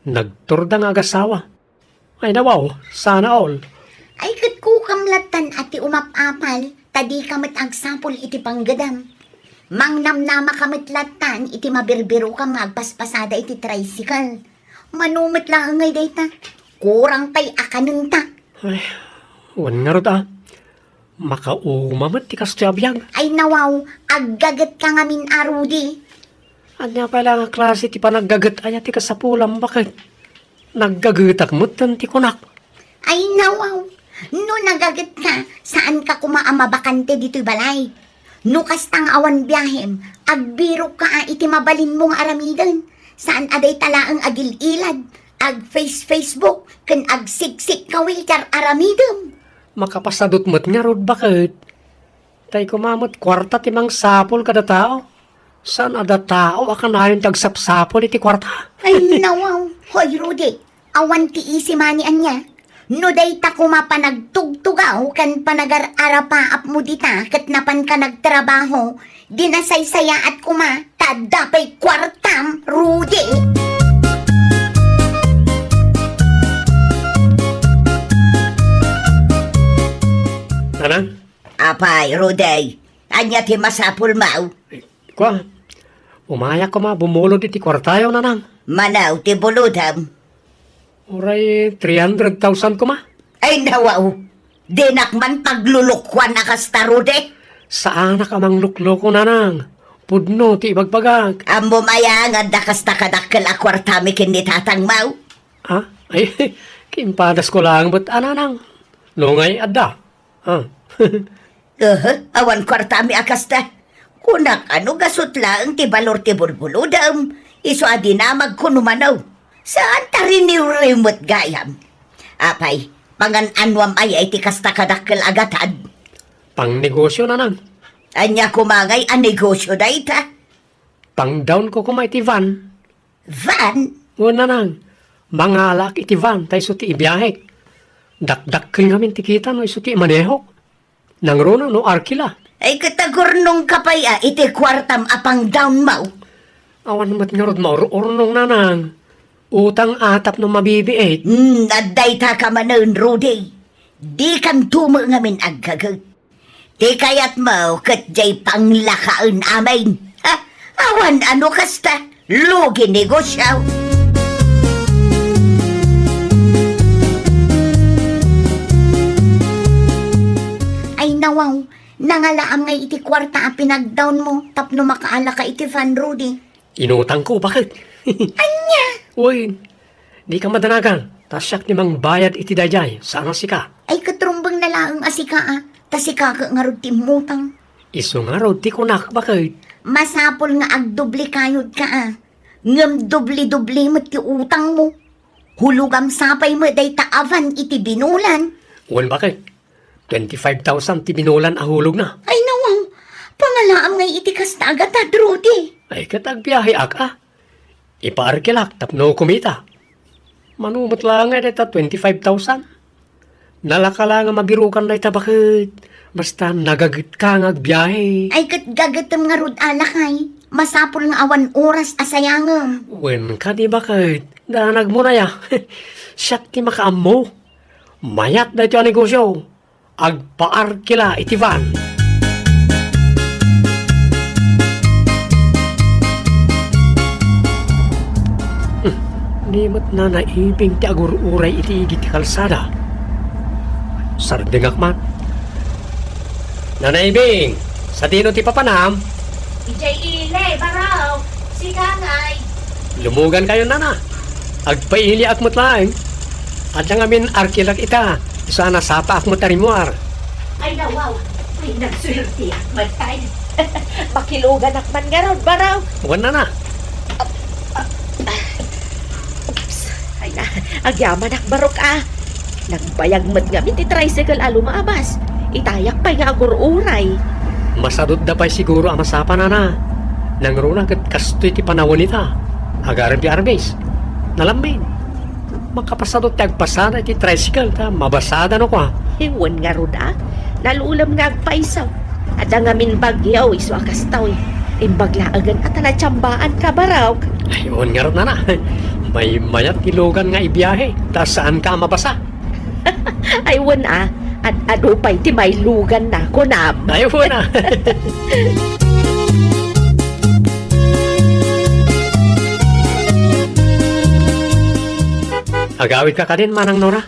Nagturda nga agasawa. Ay, nawaw, sana all. Ay, ket kukam lattan a ti umap-apal, ta dika met agsapul iti panggedam. Mangnamnamaka met lattan iti mabirbirokam nga agpaspasada iti tricycle. Mano met laeng ngay dayta. Kurang pay a kanenta. Ay, wen ngarud a. Makauma met ti kastoy a biag. Ay, nawaw, aggagetka ngamin a, Rudy. Ania pay la nga klase ti panaggaget aya ti kasapulam, baket? Naggagetak metten ti kunak. Ay, nawaw. No nagaget ka, saan ka koma a mabakante ditoy balay. No kasta nga awan biahem, agbirok ka a iti mabalinmo nga aramiden. Saan a dayta laeng agil-ilad, ag-face-Facebook, ken agsiksik ka wheelchair aramidem. Makapasadut met ngarud, baket? Tay koma met kuarta ti mangsapul kada tao. Saan a da tao a kanayon ti agsapsapul iti kuarta. Ay, nawaw. Hoy, Rudy, awan ti easy money ania. No dayta koma panagtugtugaw ken panagar-arapaapmo dita ket napanka nagtrabaho, di nasaysayaat koma, ta adda pay kuartam, Rudy. Nanang? Apay, Rudy, ania ti masapulmo? Kua, umayak koma bumulod iti kuartayo, Nanang. Mano ti bulodem? Uray three hundred thousand koma. Ay, nawaw. Dinak man paglulukuan a kasta, Rudy. Saanak a manglukloko, Nanang. Pudno ti ibagbagak. Ammom aya nga adda kasta kadakkel a kuartami ken ni tatangmo? Ha? Ay, kimpadasko laeng met a, Nanang. No ngay adda. Ha? Aha, awan kuartami a kasta. Kunak a no gasut laeng ti balor ti bulbulodem, isu a dinamagko no mano. Saan ta riniwriw met gayam. Apay, pangan-anuam aya iti kasta kadakkel a gatad? Pangnegosio, Nanang. Ania koma ngay a negosio dayta? Pangdownko koma iti van. Van? Wen, Nanang. Mangalaak iti van ta isu ti ibiahek. Dakdakkel ngamin ti kita no isu ti imanehok. Nangruna no arkila. Ay, ket agurnongka pay a iti kuartam a pangdownmo? Awan met ngarud maur-urnong, Nanang. Utang a tapno mabibiit. Hmm, adda dayta ka manen, Rudy. Dikanto met ngamin aggaget. Ti kayatmo ket diay panglakaen amin. Ha? Awan a no kasta, lugi negosio. Ay, nawaw, nangalaam ngay iti kuarta a pinagdownmo tapno makaalaka iti van, Rudy. Inutangko, baket? Ania? Wen, dika madanagan, ta siak ti mangbayad iti daydiay, saan a sika. Ay, ket rumbeng na laeng a sika, a. Ta sika ket ngarud ti immutang. Isu ngarud ti kunak, baket. Masapul nga agdubli kayod ka, a. Ngem dubli-dubli met ti utangmo. Hulogam sapay met dayta a van iti binolan. Wen, baket. Twenty-five thousand ti binolan a hulogna. Ay, nawaw. Pangalaam ngay iti kasta a gatad, Rudy. Ay, ket agbiaheak, a. Ipaarkilak tapno kumita. Mano met la ngay dayta twenty-five thousand? Nalaka la nga mabirukan dayta, baket. Basta nagagetka nga agbiahe. Ay, ket gagetem ngarud a lakay. Masapul nga awan oras a sayangem. Wen kadi, baket. Danagmo na ya. Siak ti makaammo. Mayat daytoy a negosio. Agpaarkila iti van. Hmm, ni met Nana Ibing ti agur-uray iti igid ti kalsada. Sardengak man. Nana Ibing, sadino ti papanam? Idiay ili, baro. Sika ngay. Lumugan kayo, Nana. Agpailiak met laeng. Adda ngamin arkilak ita. Isu a nasapaak met a rimmuar. Ay, nawaw. Ay, nagsuertiak met pay. Makiluganak man ngarud, baro. Wen, Nana. Oops. Ay na, agyamanak barok a. Nagbayag met ngamin ti tricycle a lumabas. Itayak pay nga agur-uray. Masadutda pay siguro a masapa, Nana. Nangruna ket kastoy ti panawen ita. Agarbi-arbis. Nalambin. Makapasadut ti agpasada iti tricycle ta mabasada no kua. Wen ngarud a. Nalulem nga agpayso. Adda ngamin bagyo isu a kastoy. Imbag laengen a ta natiambaanka, barok. Ay, wen ngarud, Nana. Maymayat ti lugan nga ibiahe, ta saanka a mabasa. Ay, wen a, ad-adu pay ti mailuganna, kunam. Ay, wen a. Agawidka kadin, Manang Nora?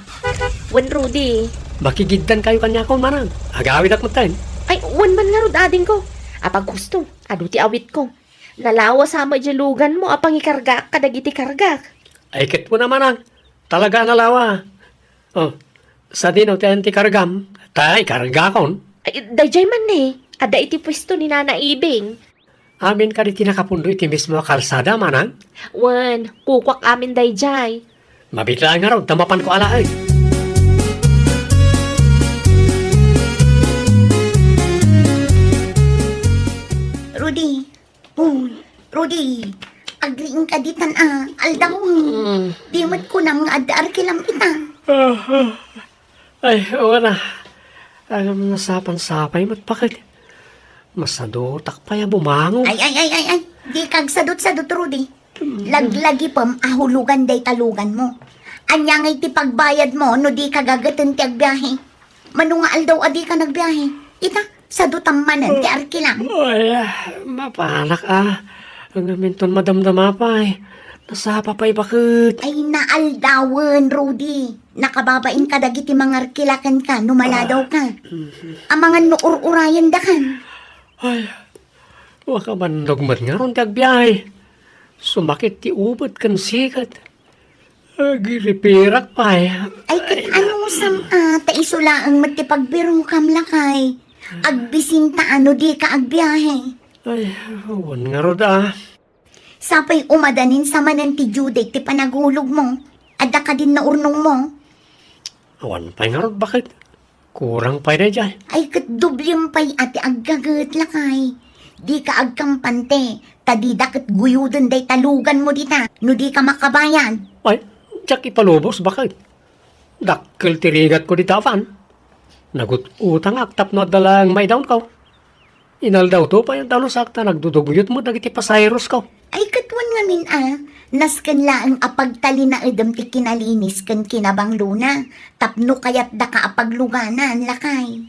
Wen, Rudy. Makigiddan kayo kaniakon, Manang. Agawidak metten. Ay, wen man ngarud, adingko. Apag husto, adu ti awitko. Nalawa sa met diay luganmo a pangikargaak kadagiti kargak. Ay, ket kuna, manang, talaga a nalawa. Oh, sadino ti ayan ti kargam? Ta ikargakon. Ay, daydiay man ne. Adda iti puesto ni Nana Ibing. Amin kadi ti nakapundo iti mismo a kalsada, manang? Wen, kukuak amin daydiay. Mabiit laeng ngarud ta mapanko alaen. Rudy. Uy, Rudy. Agriingka ditan a, aldaw. Mm. Di met kunam nga adda arkilam ita. Ah, ah. Ay, wen a. Ay, nasapan-sapay met, bakit? Masadutak pay a bumangon. Ay, ay, ay, ay, ay. Dika agsadut-sadut, Rudy. Laglagipem a hulugan dayta luganmo. Ania ngay ti pagbayadmo no dika gageten ti agbiahe? Mano nga aldaw a dika nagbiahe? Ita, sadutam manen ti arkilam. Ay, ah, mapanak a. Ngamin ton madamdama pay. Nasapa pay, bakit? Ay, naaldawen, Rudy. Nakababain kadagiti mangarkila kenka no maladawka. Amangan no ur-urayendakan. Ay, makabannog met ngarud ti agbiahe. Sumakit ti ubet ken siket. Agiripirak pay. Ay, ket anusam a, ta isu laeng met ti pagbirokam, lakay. Agbisinta a no dika agbiahe. Ay, wen ngarud a. Sapay umadanin sa manen ti due date ti panaghulogmo. Adda kadin naurnongmo? Awan pay ngarud, bakit? Kurang pay daydiay. Ay, ket doblem pay a ti aggaget, lakay. Dika agkampante, ta dida ket guyoden dayta luganmo dita, no dika makabayad. Ay, diak ipalubos, bakit? Dakkel ti rigatko dita apan. Nagut-utangak tapno adda laeng maidaonko. Inaldawto pay a dalusak ta nagduduguyot met dagiti pasaherosko. Ay, ket wen ngamin a, nasken laeng a pagtalinaedem ti kinalinis ken kinabanglona tapno kayatdaka a pagluganan, lakay.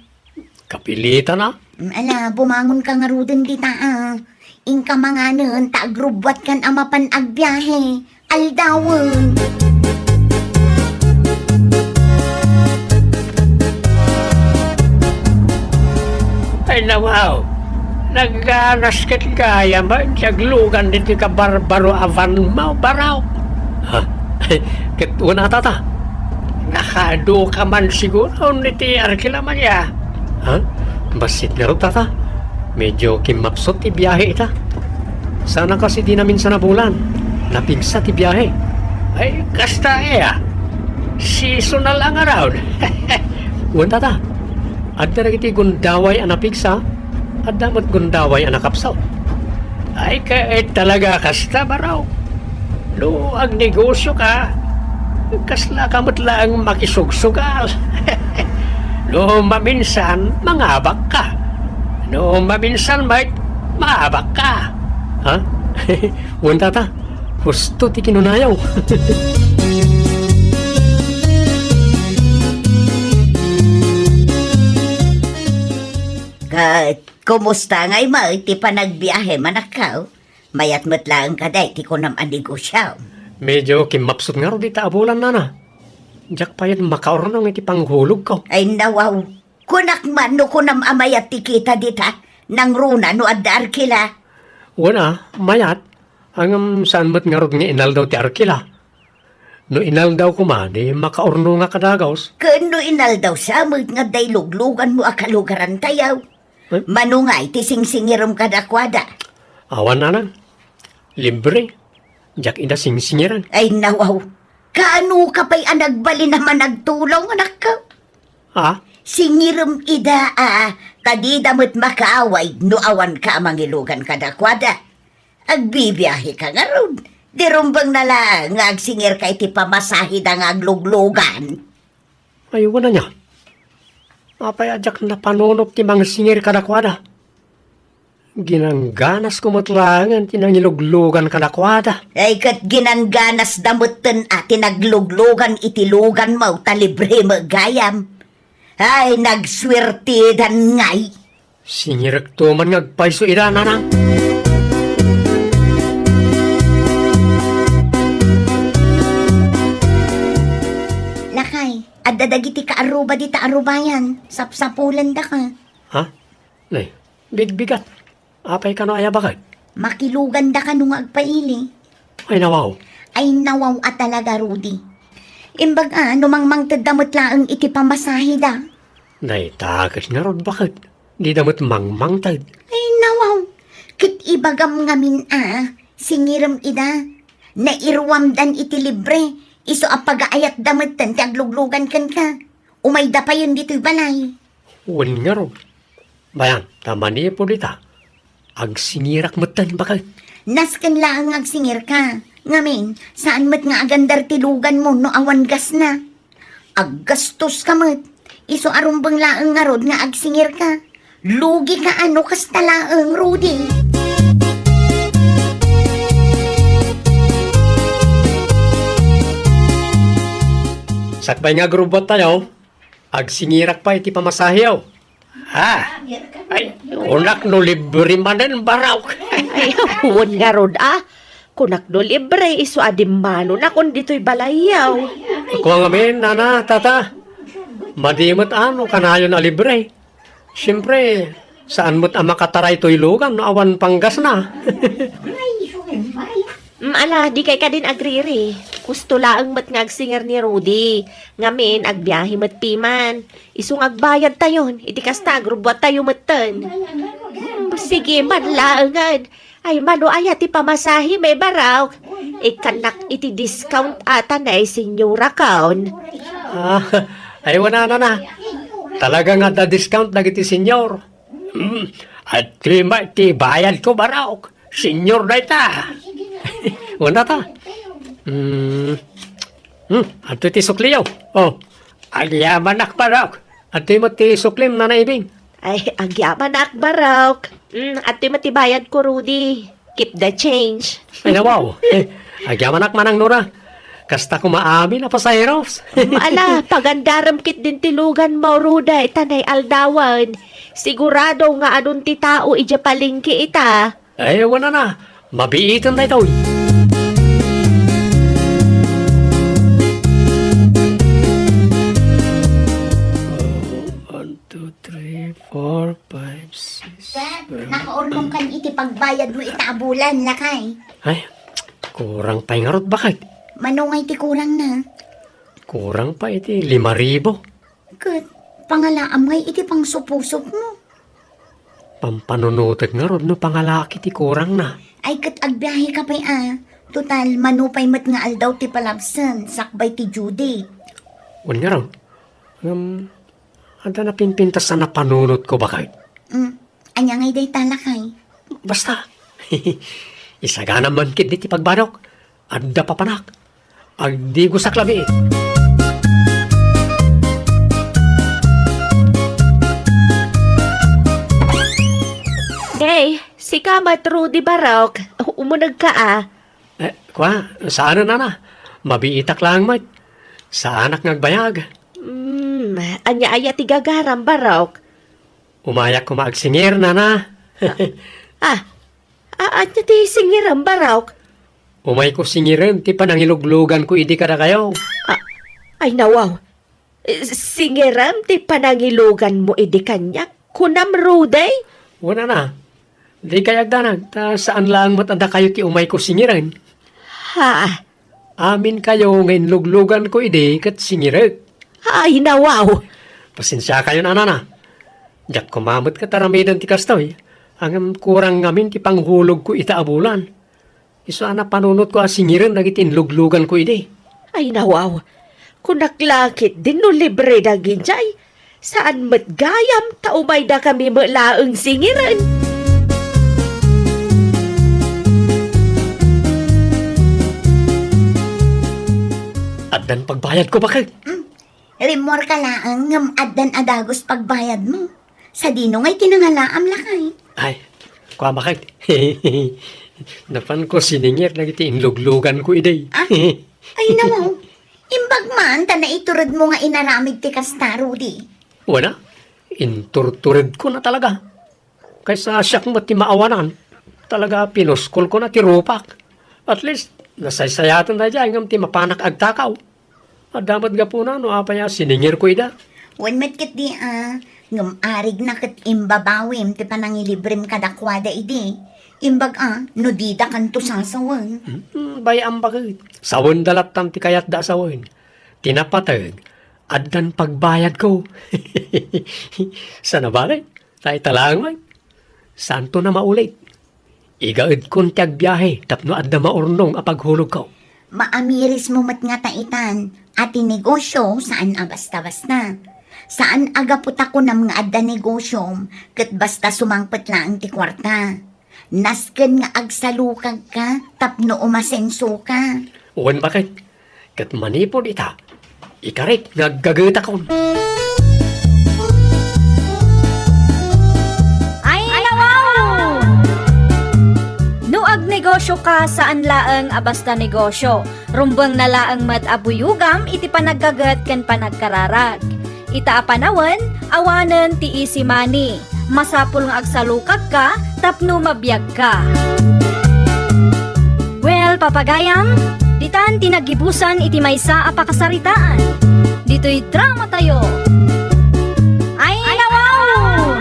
Kapilitan a? Mm, ala, bumangonka ngaruden dita a. Inka manganen ta agrubbuatkan a mapan agbiahe. Aldawen. Ay, nawaw. Nagganas ket gayam ti aglugan ditoy kabarbaro a vanmo, baraw. Ha? Ket una, tata. Nakaadu ka man siguro iti arkilam aya. Ha? Bassit ngarud, tata. Medyo kimmapsut ti biahe ita. Sana kas idi naminsan a bulan, napigsa ti biahe. Ay, kasta aya. Seasonal a ngarud. Wen, tata. Adda dagiti gundaway a napigsa, adda met gundaway a nakapsut. Ay, ket talaga kasta, baraw. No agnegosioka, kaslaka met laeng makisugsugal. No maminsan, mangabakka. No maminsan met, maabakka. Ha? Wen, tata, husto ti kinunayo. Ket kumusta ngay met ti panagbiahem, anakko? Mayat met laeng kadi ti kunam a negosiom. Medyo kimmapsut ngarud dita a bulan, nana. Diak pay makaurnong iti panghulogko. Ay, nawaw. Kunak man no kunam a mayat ti kita dita, nangruna no adda arkila. Wen a, mayat. Ngem saan met ngarud nga inaldaw ti arkila. No inaldaw koma, di makaurnongak a dagus. Ken no inaldaw sa met nga adda ilugluganmo a kalugarantayo. Eh? Mano ngay ti singsingirem kadakuada? Awan, nanang. Libre. Diak ida singsingiran. Ay, nawaw. Kaano ka pay a nagbalin a managtulong, anakko? Ha? Singirem ida a, ta dida met makaaway no awanka a mangilugan kadakuada. Agbibiaheka ngarud. Di rumbeng na laeng nga agsingirka iti pamasaheda nga agluglugan. Ay, wen ania. Apay a diak napanunot ti mangsingir kadakuada? Ginangganasko met laengen ti nangiluglugan kadakuada. Ay, ket ginangganasda metten a ti nagluglugan iti luganmo ta libre met gayam. Ay, nagsuertedan ngay. Singirekto man nga agpayso ida, nanang. Lakay, adda dagiti kaarruba dita a rubayan. Sapsapulendaka. Ha? Nay, bigbigat. Apay kano aya, baket? Makiluganda kano nga agpaili. Ay, nawaw. Ay, nawaw a talaga, Rudy. Imbag a, no mangmangtedda met laeng iti pamasaheda. Dayta ket ngarud, baket? Dida met mangmangted. Ay, nawaw. Ket ibagam ngamin a, singirem ida. Nairuamdan iti libre, isu a pagaayatda metten ti agluglugan kenka. Umayda payen ditoy balay. Wen ngarud. Bayan, ta manipud ita, agsingirak metten, baket. Nasken laeng nga agsingirka. Ngamin, saan met nga agandar ti luganmo no awan gasna. Aggastoska met. Isu a rumbeng laeng ngarud nga agsingirka. Lugika a no kasta laeng, Rudy. Sakbay nga agrubbuattayo, agsingirak pay iti pamasaheyo. Ha? Ay, kunak no libre manen, Barok. Ay, wen ngarud a. Kunak no libre, isu a dimmanonakon ditoy balayyo. Kua ngamin, nana, tata. Madi met a no kanayon a libre. Siempre, saan met a makataray toy lugan no awan panggasna. Mm, ala, dikay kadin agriri. Kusto laeng met nga agsinger ni Rudy. Ngamin, agbiahe met piman. Isu nga agbayadtayon, iti kasta, agrubbuattayo metten. Mm, sige man laengen. Ay, mano aya ti pamasahem, Barok? Ikkannak iti discount ata ni senyorakon. Ah, ay, wen a, nana. Talaga nga adda discount dagiti senyor. Hmm, adtoy met ti bayadko, Barok. Senyor dayta. Wen a ta. Hmm. Hmm, adtoy ti sukliyo. Oh, agyamanak, Barok. Adtoy met ti suklim, Nana Ibing. Ay, agyamanak, Barok. Hmm, adtoy met ti bayadko, Rudy. Keep the change. Ay, nawaw. Agyamanak, Manang Nora. Kasta koma amin a pasaheros. Ala, pagandarem ketdin ti luganmo, Rudy, ta nay aldawen. Sigurado nga adun ti tao idiay palengke ita. Ay, wen a, mabiiten daytoy. One, two, three, four, five, six, seven. Nakaurnongkan iti pagbayadmo ita a bulan, lakay. Ay, kurang pay ngarud, baket? Mano nga iti kurangna? Kurang pay iti lima ribu. Ket, pangalaam ngay iti pangsupsupmo. Pampanunotek ngarud no pangalaak iti kurangna. Ay, ket agbiaheka pay a. Total, mano pay met nga aldaw ti palabsen, sakbay ti due date. Wen ngarud, ngem, adda napimpintas a napanunotko, baket. Mm. Ania ngay dayta, lakay? Basta, isaganam man ketdi ti pagbadok. Adda papanak. Agdigosak labi. Hey, sika met, Rudy, Barok. Umunegka a. Eh, kua, saanen, nana. Mabiitak laeng met. Saanak nga agbayag. Hmm, ania aya ti gagaram, Barok? Umayak koma agsingir, nana. Ah, a-, ania ti singirem, Barok? Umayko singiren ti panangilugluganko idi kadakayo. Ah, ay, nawaw. Eh, singirem ti panangiluganmo idi kaniak? Kunam, Rudy? Wen a, dikay agdanag, ta saan laeng met a dakayo ti umayko singiren. Ha? Aminkayo nga inlugluganko idi ket singirek. Ay, nawaw! Pasensiakayon, nana. Diak koma met ket aramiden ti kastoy. Ngem kurang ngamin ti panghulogko ita a bulan. Isu a napanunotko a singiren dagiti inlugluganko idi. Ay, nawaw. Kunak la ketdin no libre dagidiay. Saan met gayam ta umaydakami met laeng singiren. Addan pagbayadko, baket. Mm. Rimmuarka laeng ngem addan a dagus pagbayadmo. Sadino ngay ti nangalaam, lakay? Ay, kua, baket. Napanko siningir dagiti inlugluganko idi. Ah? Ay, nawaw. Imbag man ta naituredmo nga inaramid ti kasta, Rudy. Wen a, inturturedkona talaga. Kaysa siak met ti maawanan, talaga pinuskol ko na ti rupak. At least, nasaysayaten daydiay ngem ti mapanak agtakaw. Adda met gapuna no apay a siningirko ida. Wen met ketdi a, ngem arigna ket imbabawim ti panangilibrem kadakuada idi. Imbag a, no didakanto sasawen. Hmm, bay-am baket. Sawenda lattan ti kayatda a sawen. Ti napateg, addan pagbayadko. Sana bale, tay talaangan. Santo na maulit. Igaedkon ti agbiahe tapno adda maurnong a paghulogko. Maamirismo met ngata itan a ti negosio saan a basta-basta. Saan a gapu ta kunam nga adda negosyom ket basta sumangpet laeng ti kuarta. Nasken nga agsalukagka tapno umasensoka. Wen baket, ket manipud ita, ikarik nga aggagetakon. Ay, nawaw! No agnegosyo ka, saan laeng a basta negosyo. Rumbeng na laeng met a buyogam iti panaggaget ken panagkararag. Ita a panawen, awanen ti easy money. Masapul nga agsalukagka tapno mabiagka. Well, papagayam, ditan ti naggibusan iti maysa a pakasaritaan. Ditoy drama tayo. Ay, nawaw!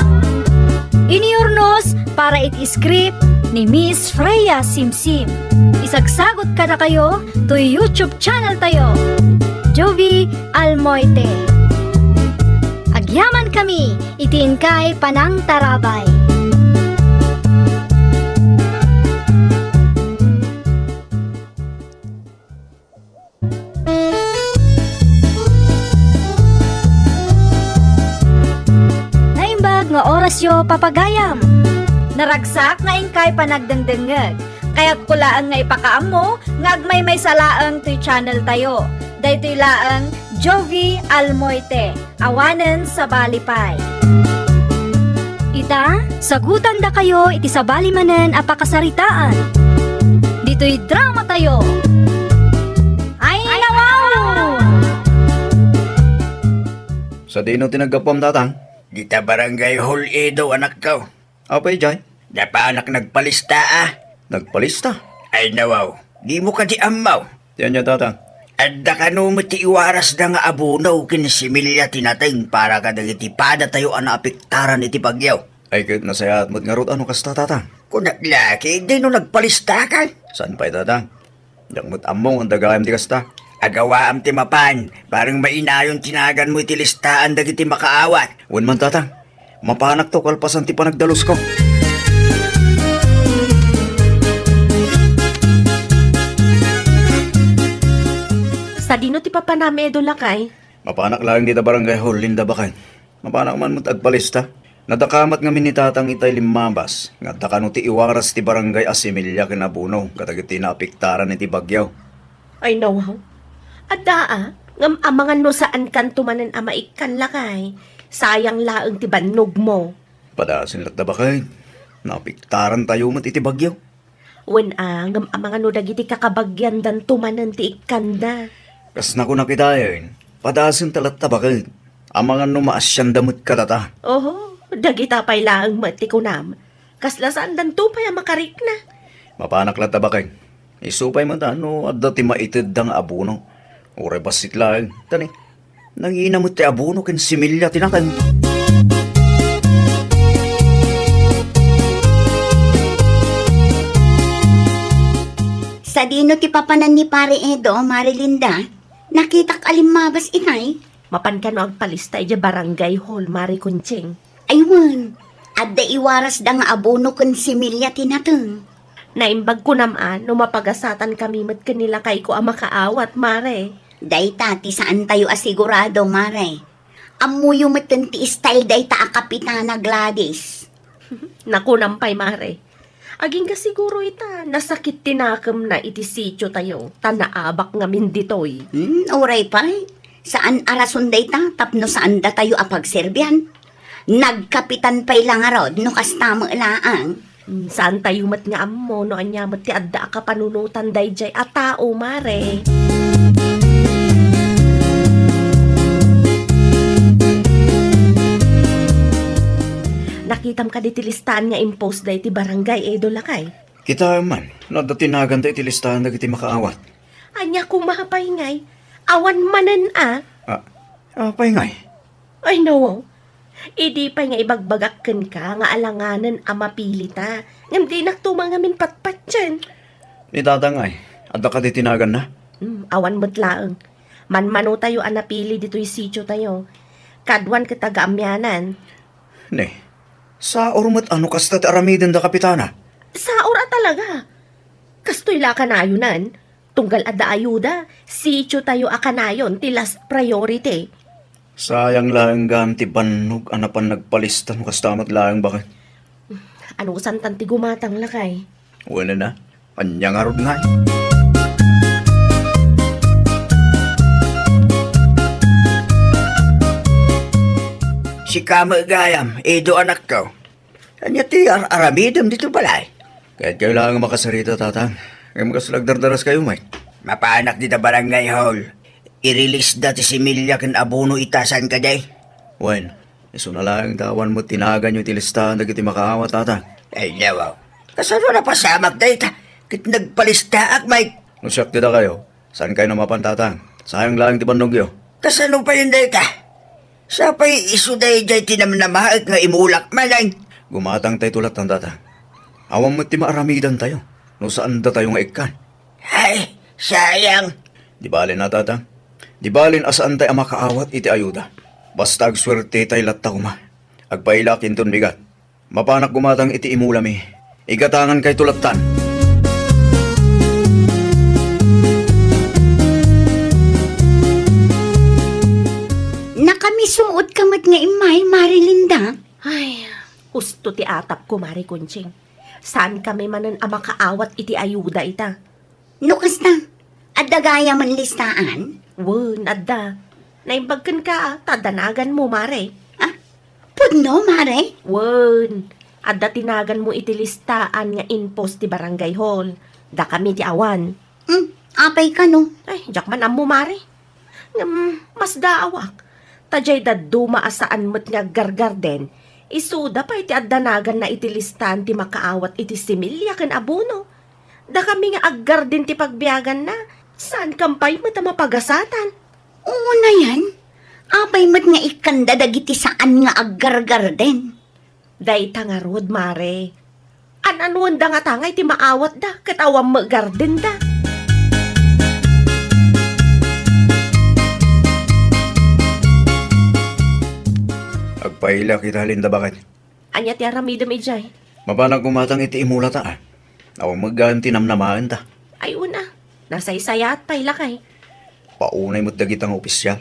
Iniurnos para iti script ni Miss Freya Simsim. Isagsagot kadakayo toy YouTube channel tayo, Jovi Almoite. Agyaman kami iti inkay panangtarabay. Naimbag nga orasyo, papagayam. Naragsak nga inkay panagdengdengngeg. Kayatko laeng nga ipakaammo nga agmaymaysa laeng toy channel tayo. Daytoy laeng Jovi Almoite. Awanen sabali pay. Ita, sagutandakayo iti sabali manen a pakasaritaan. Ditoy drama tayo. Ay, nawaw! Sadino ti naggapuam, Tatang? Dita Barangay Hall Edo, anakko. Apay, jay? Napanak nagpalista, a. Nagpalista? Ay, nawaw. Dimo kadi ammo? Ti ania, Tatang? Adda kano met ti iwarasda nga abono ken similya ti nateng para kadagiti padatayo a naapektaran iti bagyo. Ay, ket nasayaat met ngarud a no kasta, Tatang. Kunak la ket, dayno nagpalistakan? Saan pay, Tatang? Diak met ammo nga adda gayam ti kasta. Agawaam ti mapan, bareng mainayon ti naganmo iti listaan dagiti makaawat. Wen man, Tatang. Mapanakto kalpasan ti panagdalusko. Sadino ti papanam, Edo, lakay? Mapanak laeng dita Barangay Hall, Linda, baket. Mapanak man met agpalista. Nadakamat ngamin ni Tatang itay limmabas nga adda kano ti iwaras ti barangay a similya ken abono kadagiti naapektaran iti bagyo. Ay, nawaw. Adda, a, ngem amangan no saankanto manen a maikkan, lakay. Sayang laeng ti bannogmo. Padasen latta, baket. Naapektarantayo met iti bagyo. Wen, a, ngem amangan no dagiti kakabagiandanto manen ti ikkanda. Kas nakunak itayen, padasenta latta, baket. Amangan no maasianda met kadata. Oho, dagita pay laeng met ti kunam. Kasla saandanto pay a makarikna. Mapanak latta, baket. Isu pay met a no adda ti maitedda nga abono. Uray bassit laeng. Tani, nangina met ti abono ken similya ti nateng. Sadino ti papanan ni Pare Edo, Mare Linda? Nakitak a limmabas itay. Mapan kano agpalista idiay barangay hall, Mare Conching? Ay wen, adda iwarasda nga abono ken similya ti nateng. Naimbag kunam a no mapagasatan kami met ken ni lakayko a makaawat, Mare. Dayta ti saantayo a sigurado, Mare. Ammoyo metten ti style dayta a kapitana, Gladys. Nakunam pay, Mare. Agingga siguro ita, nasakit ti nakemna iti sitiotayo, ta naabak ngamin ditoy. Hmm, uray pay. Saan a rason dayta tapno saandatayo a pagserbian. Nagkapitan pay la ngarud no kasta met laeng. Hmm, saantayo met nga ammo no ania met ti adda a kapanunotan daydiay a tao, Mare. Nakitam kadi ti listaan nga impost daydi barangay, Edo, lakay? Kitaem man, no adda ti naganta iti listaan dagiti makaawat. Ania koma pay ngay? Awan manen a? Ah, apay ngay? Ay, nawaw. Idi pay nga ibagbagak kenka nga alanganen a mapilita, ngem dinak tumangamin patpatien. Ni Tatang ay, adda kadi ti naganna? Hmm, awan met laeng. Manmanotayo a napili ditoy sitiotayo. Kaduan ket agaamianan. Ne, saor met a no kasta ti aramidenda, Kapitana? Saor a talaga. Kastoy la a kanayonan. Tunggal adda ayuda, sitiotayo a kanayon ti last priority. Sayang laeng gayam ti bannog a napan nagpalista no kasta met laeng, baket. Anusantan ti gumatang, lakay? Wen a, ania ngarud ngay? Sika met gayam, Edo, anakko. Ania ti ar-aramidem ditoy balay? Kayatkayo laeng a makasarita, Tatang. Ngem kasla agdardaraskayo met. Mapanak dita barangay hall. I-release da ti similya ken abono ita, saan kadi? Wen, isuna laeng ta awan met ti naganyo iti listahan dagiti makaawat, Tatang. Ay, yawaw. Kasano napasamak dayta? Ket nagpalistaak, Mike. No siak ti dakayo, saankayo a mapan, Tatang. Sayang laeng ti bannogyo. Kasano pay dayta? Sapay isu daydiay ti namnamaek nga imulak manen. Gumatang tay tulatan, Tatang. Awan met ti maaramidantayo no saan datayo nga ikkan. Ay, sayang. Di bale na, Tatang. Di bale a saantay a makaawat iti ayuda. Basta agsuerte tay latta koma. Agpailak inton bigat. Mapanak gumatang iti imulami. Igatangankayto lattan. Nakamisuot ka met nga immay, Mare Linda. Ay, husto ti atapko, Mare Conching. Saankami manen a makaawat iti ayuda ita. No kasta, adda gayamen listaan? Wen, adda. Naimbag kenka, ta adda naganmo, Mare. Ah, pudno, Mare? Wen, adda ti naganmo iti listaan nga inpost ti barangay hall. Dakami ti awan. Hmm, apay kano? Ay, diak man ammo, Mare. Ngem, masdaawak. Ta diay dadduma a saan met nga aggargarden, isuda pay ti adda naganna iti listaan ti makaawat iti similya ken abono. Dakami nga aggarden ti pagbiaganna, saankam pay met a mapagasatan. Unayen, apay met nga ikkanda dagiti saan nga aggargarden? Dayta ngarud, Mare. An-anuenda ngata nga iti maawatda ket awan met gardenda? Agpailak ita, Linda, baket. Ania ti aramidem idiay? Mapanak gumatang iti imulata, a. Awan met gayam ti namnamaenta. Ay, una. Nasaysayaat pay, lakay. Paunay met dagita nga opisyal.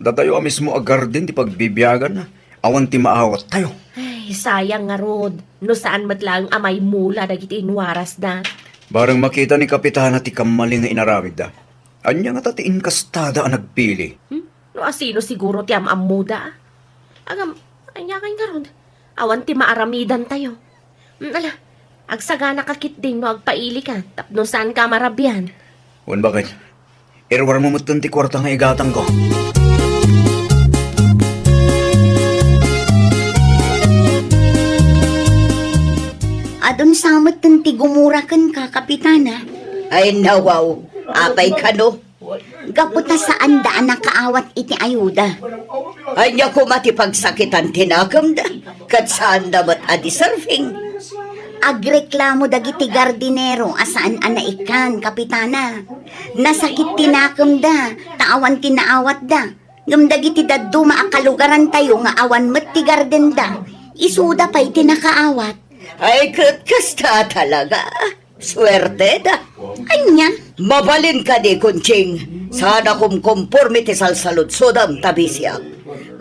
Datayo a mismo a garden ti pagbibiaganna. Awan ti maawattayo. Ay, sayang ngarud. No saan met laeng a maimula dagiti inwarasda. Bareng makita ni Kapitana ti kammalin nga inaramidda. Ania ngata ti inkastada a nagpili? Hmm? No asino siguro ti am-ammoda, a? Agam, ania kay ngarud? Awan ti maaramidantayo. Hmm, ala, agsaganaka ketdin no agpailika tapno saanka a marabian. Wen, baket. Iruarmo metten ti kuarta nga igatangko. Adun sa metten ti gumura kenka, Kapitana. Ay, nawaw. Apay kano? Gapu ta saanda a nakaawat iti ayuda. Ania koma ti pagsakitan ti nakemda, ket saanda met a deserving. Agreklamo dagiti gardinero a saan a naikkan, Kapitana. Nasakit ti nakemda, ta awan ti naawatda. Ngem dagiti dadduma a kalugarantayo nga awan met ti gardenda, isuda pay ti nakaawat. Ay, ket kasta talaga. Suerteda. Ania? Mabalin kadi, Conching. Saan a kumkomporme ti salsaludsodam ta bisiak.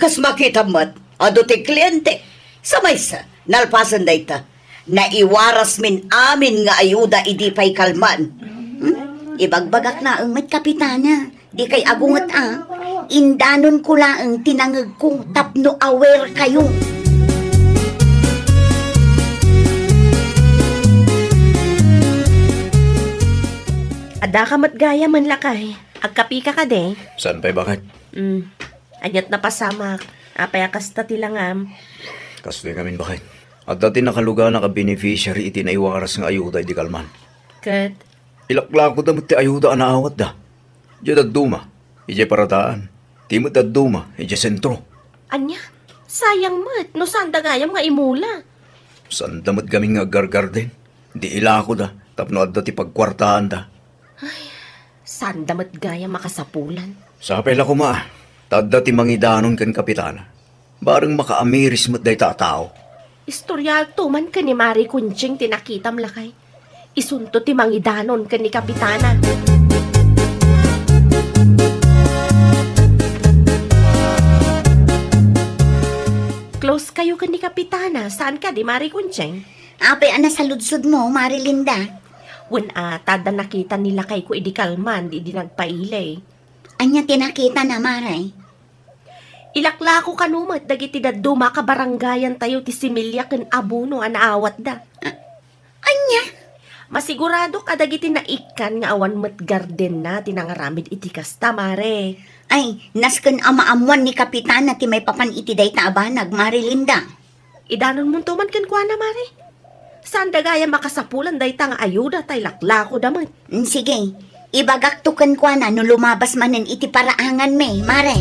Kas makitam met, adu ti kliente. Sa maysa, nalpasen dayta. Naiwarasmin amin nga ayuda idi pay kalman. Hmm? Ibagbagak laeng met, Kapitana. Dikay agunget a, indanonko laeng ti nangegko tapno aware kayo. Addaka met gayamen, lakay. Agkapika kadi? Saan pay, baket? Hmm. Aniat napasamak. Apay a kasta ti langam? Kastoy ngamin, baket. Adda ti nakaluganak a beneficiary iti naiwaras nga ayuda idi kalman. Ket? Ilaklakoda met ti ayuda a naawatda. Idiay dadduma, idiay paradaan. Ti met dadduma, idiay sentro. Ania? Sayang met no saanda gayam nga imula. Saanda met gamin nga aggargarden. Di ilakoda tapno adda ti pagkuartaanda. Ay, saanda met gayam a kasapulan. Sapay la koma, ta adda ti mangidanon ken Kapitana. Bareng makaamiris met dayta a tao. Istoriato man ken ni Mari Conching ti nakitam, lakay. Isunto ti mangidanon ken ni Kapitana. Close kayo ken ni Kapitana, saan kadi, Mari Conching? Apay a nasaludsodmo, Mari Linda? Wen a, ta adda nakita ni lakayko idi kalman, idi nagpailay. Ania ti nakitana, Mari? Ilaklako kano met dagiti dadduma a kabarangayantayo ti similya ken abono a naawatda. A-, ania? Masiguradok a dagiti naikkan nga awan met gardenna ti nangaramid iti kasta, Mare. Ay, nasken a maammoan ni Kapitana ti maipapan iti dayta a banag, Mare Linda. Idanonmonto man kenkuana, Mare. Saanda gayam a kasapulan dayta nga ayuda ta ilaklakoda met. Mm, sige. Ibagakto kenkuana no lumabas manen iti paraanganmi, Mare.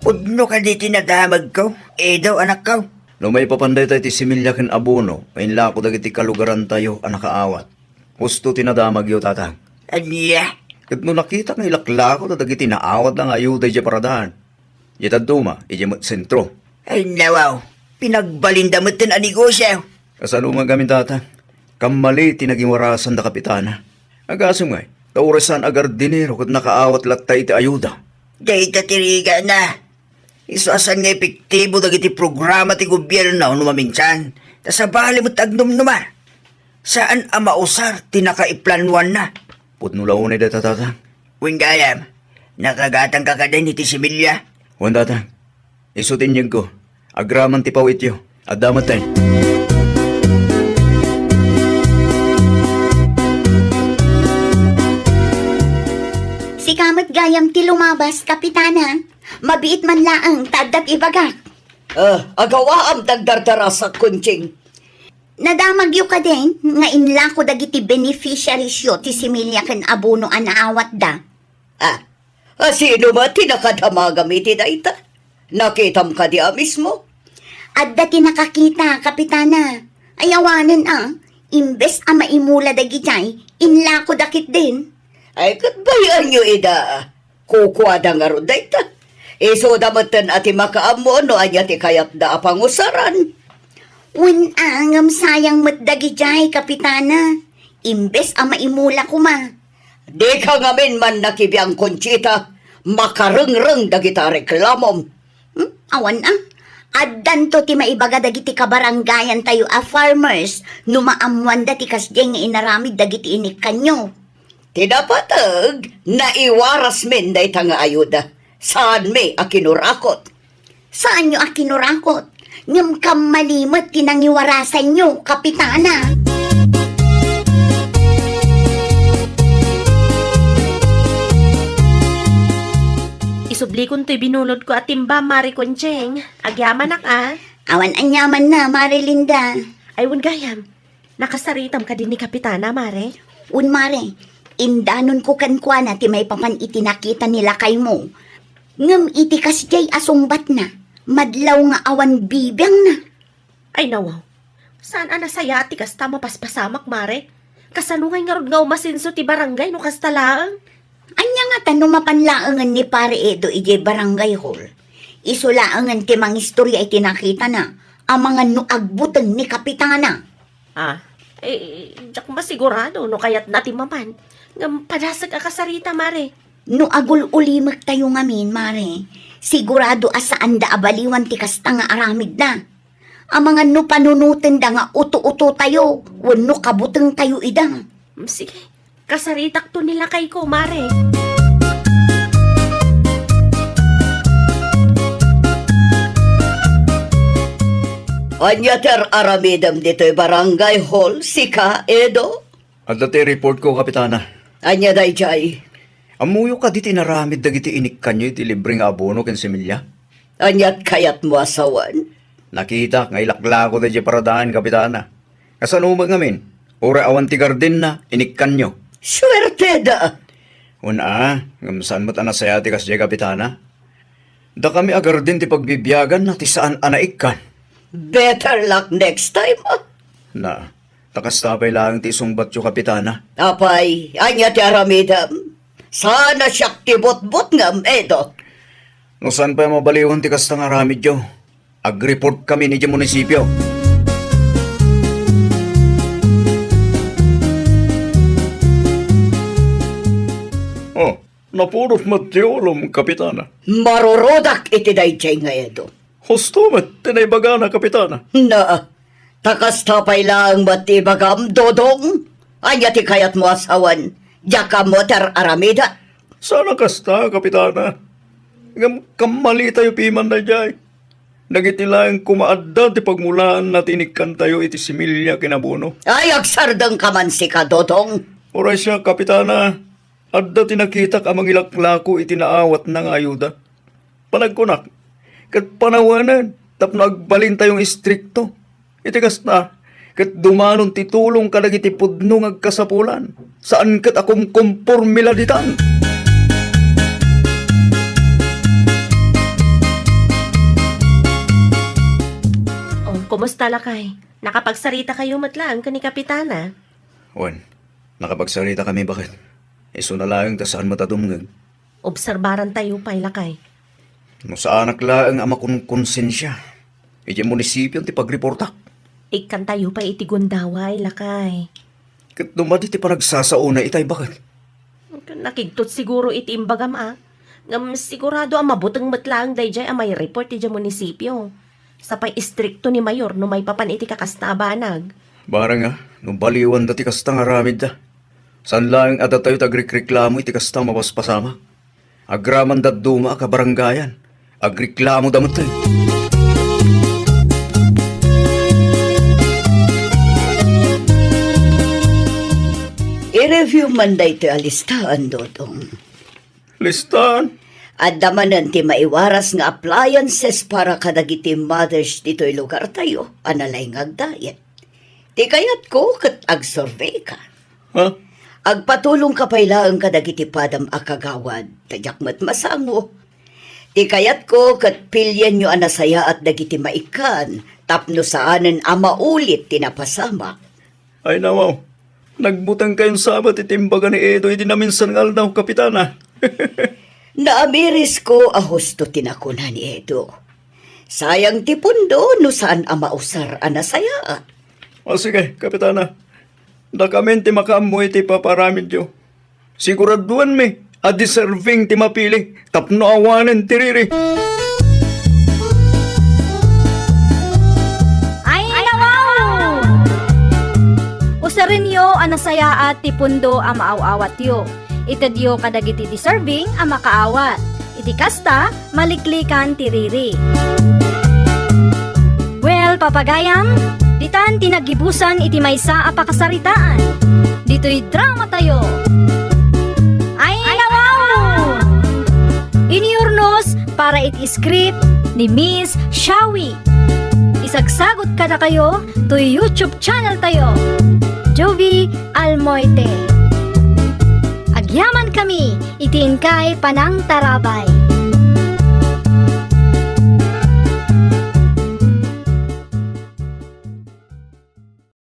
Pudno kadi ti nadamagko, Edo, anakko? No maipapan dayta iti similya ken abono nga inlako dagiti kalugarantayo a nakaawat, husto ti nadamagyo, Tatang. Ania? Ket no nakita nga ilaklako dagiti naawatda nga ayuda idiay paradahan, idiay dadduma, idiay met sentro. Ay, nawaw. Pinagbalinda metten a negosio. Kasano nga gamin, Tatang? Kammali ti nagiwarasanda, Kapitana. Agasem ngay, ta uray saan a gardinero ket nakaawat latta iti ayuda. Dayta ti rigana. Isu a saan nga epektibo dagiti programa ti gobierno no maminsan, ta sabali met agnumnuma. Saan a mausar ti nakaiplanuanna. Pudno la unay dayta, Tatang. Wen gayam, nakagatangka kadin iti similya? Wen, Tatang. Isu ti inyegko. Agraman ti pawityo. Adda metten. Sika met gayam ti lumabas, Kapitana. Mabiit man laeng ta adda ti ibagak. Ah, agawaam ti agdardarasak, Conching. Nadamagyo kadin nga inlako dagiti beneficiariesyo ti similya ken abono a naawatda? Ah, a sino met ti nakadamagam iti dayta? Nakitam kadi a mismo? Adda ti nakakita, Kapitana. Ay, awanen a, imbes a maimula dagidiay, inlakoda ketdin. Ay, ket bay-anyo ida. Kukuada ngarud dayta. Isuda metten a ti makaammo no ania ti kayatda a pangusaran. Wen a, ngem sayang met dagidiay, Kapitana. Imbes a maimula koma. Dika ngamin mannakibiang, Conchita. Makarengreng dagita reklamom. Hmm? Awan a. Addanto ti maibaga dagiti kabarangayantayo a farmers no maammoanda ti kasdiay nga inaramid dagiti inikkanyo. Ti napateg, naiwarasmin dayta nga ayuda. Saanmi a kinurakot. Saanyo a kinurakot? Ngem kammali met ti nangiwarasanyo, Kapitana. Isublikon toy binulodko a timba, Mare Conching. Agyamanak a. Awan aniamanna, Mare Linda. Ay, wen gayam. Nakasaritam kadi ni Kapitana, Mare? Wen, Mare. Indanonko kenkuana ti maipapan iti nakita ni lakaymo. Ngem iti kasdiay a sungbatna, madlaw nga awan bibiangna. Ay, nawaw. Saan a nasayaat ti kasta a mapaspasamak, Mare? Kasano ngay ngarud nga umasenso ti barangay no kasta laeng? Ania ngata no mapan laengen ni Pare Edo idiay barangay hall? Isu laengen ti mangistoria iti nakitana, amangan no agbuteng ni Kapitana. Ah, eh, diak masigurado no kayatna ti mapan. Ngem padasek a kasarita, Mare. No agul-ulimektayo ngamin, Mare, sigurado a saanda a baliwan ti kasta nga aramidna. Amangan no panunotenda nga uto-utotayo wenno kabutengtayo ida. Mm, sige. Kasaritakto ni lakayko, Mare. Ania ti ar-aramidem ditoy barangay hall, sika, Edo? Adda ti reportko, Kapitana. Ania daydiay? Ammoyo kadi ti inaramid dagiti inikkanyo iti libre nga abono ken similya? Aniat kayatmo a sawen? Nakitak nga ilaklako daydiay paradahan, Kapitana. Kasano met ngamin? Uray awan ti gardenna, inikkanyo. Suerteda! Wen a, ngem saan met a nasayaat ti kasdiay, Kapitana. Dakami a garden ti pagbibiaganna ti saan a naikkan. Better luck next time, ah. Na, ta kasta pay laeng ti isungbatyo, Kapitana. Apay, ania ti aramidem? Saan a siak ti butbutngem, Edo. No saan pay a mabaliwan ti kasta nga aramidyo, agreport kami idiay munisipio. Oh, napudot met ti ulom, Kapitana. Marurudak iti daydiay nga Edo. Husto met ti naibagana, Kapitana. Na, ta kasta pay laeng met ti ibagam, Dodong. Ania ti kayatmo a sawen? Diak ammo ti ar-aramida. Saan a kasta, Kapitana. Ngem kammalitayo piman daydiay. Dagiti laeng koma adda ti pagmulaanna ti inikkantayo iti similya ken abono. Ay, agsardengka man sika, Dodong. Uray siak, Kapitana, adda ti nakitak a mangilaklako iti naawatna nga ayuda. Panagkunak, ket panawanen tapno agbalintayo nga istrikto. Iti kasta, ket dumanon ti tulong kadagiti pudno nga agkasapulan. Saan ket a kumkomporme la ditan. Oh, kumusta, lakay? Nakapagsarita kayo met laeng ken ni Kapitana? Wen, nakapagsarita kami, baket. Isuna laeng ta saan met a dumngeg. Obserbaran tayo pay, lakay. No saanak laeng a makunkonsensia, idiay munisipio ti pagreportak. Ikkan tayo pay iti gundaway, lakay. Ket no madi ti panagsasaona itay, baket? Nakigtot siguro iti imbagam, a. Ngem sigurado a mabuteng met laeng daydiay a maireport idiay munisipio. Sapay istrikto ni Mayor no maipapan iti kakasta a banag. Barang a, no baliwanda ti kasta nga aramidda. Saan laeng a datayo ti agrikreklamo iti kasta a mapaspasamak. Agraman dadduma a kabarangayan, agreklamoda metten. I-review man daytoy a listaan, Dodong. Listaan? Adda manen ti maiwaras nga appliances para kadagiti mothers ditoy lugartayo a nalaing nga agdayeg. Ti kayatko ket agsurveyka. Ha? Agpatulongka pay laeng kadagiti padam a kagawad, ta diak met masango. Ti kayatko ket pilienyo a nasayaat dagiti maikkan tapno saanen a maulit ti napasamak. Ay, nawaw. Nagbuteng kayon sabet iti imbaga ni Edo iti naminsan nga aldaw, Kapitana. Naamirisko a husto ti nakuna ni Edo. Sayang ti pundo no saan a mausar a nasayaat. O, sige, Kapitana. Dakamin ti makaammo iti paparamidyo. Siguraduanmi a deserving ti mapili tapno awanen ti riri. Ay, nawaw! Usarenyo a nasayaat ti pundo a maaw-awatyo. Itedyo kadagiti deserving a makaawat. Iti kasta, maliklikan ti riri. Well, papagayam, ditan ti naggibusan iti maysa a pakasaritaan. Ditoy dramatayo. Ay, nawaw! Inyurnos para iti script ni Miss Shawi. Isagsagot kadakayo toy YouTube channel tayo, Jovi Almoite. Agyaman kami iti inkay panangtarabay.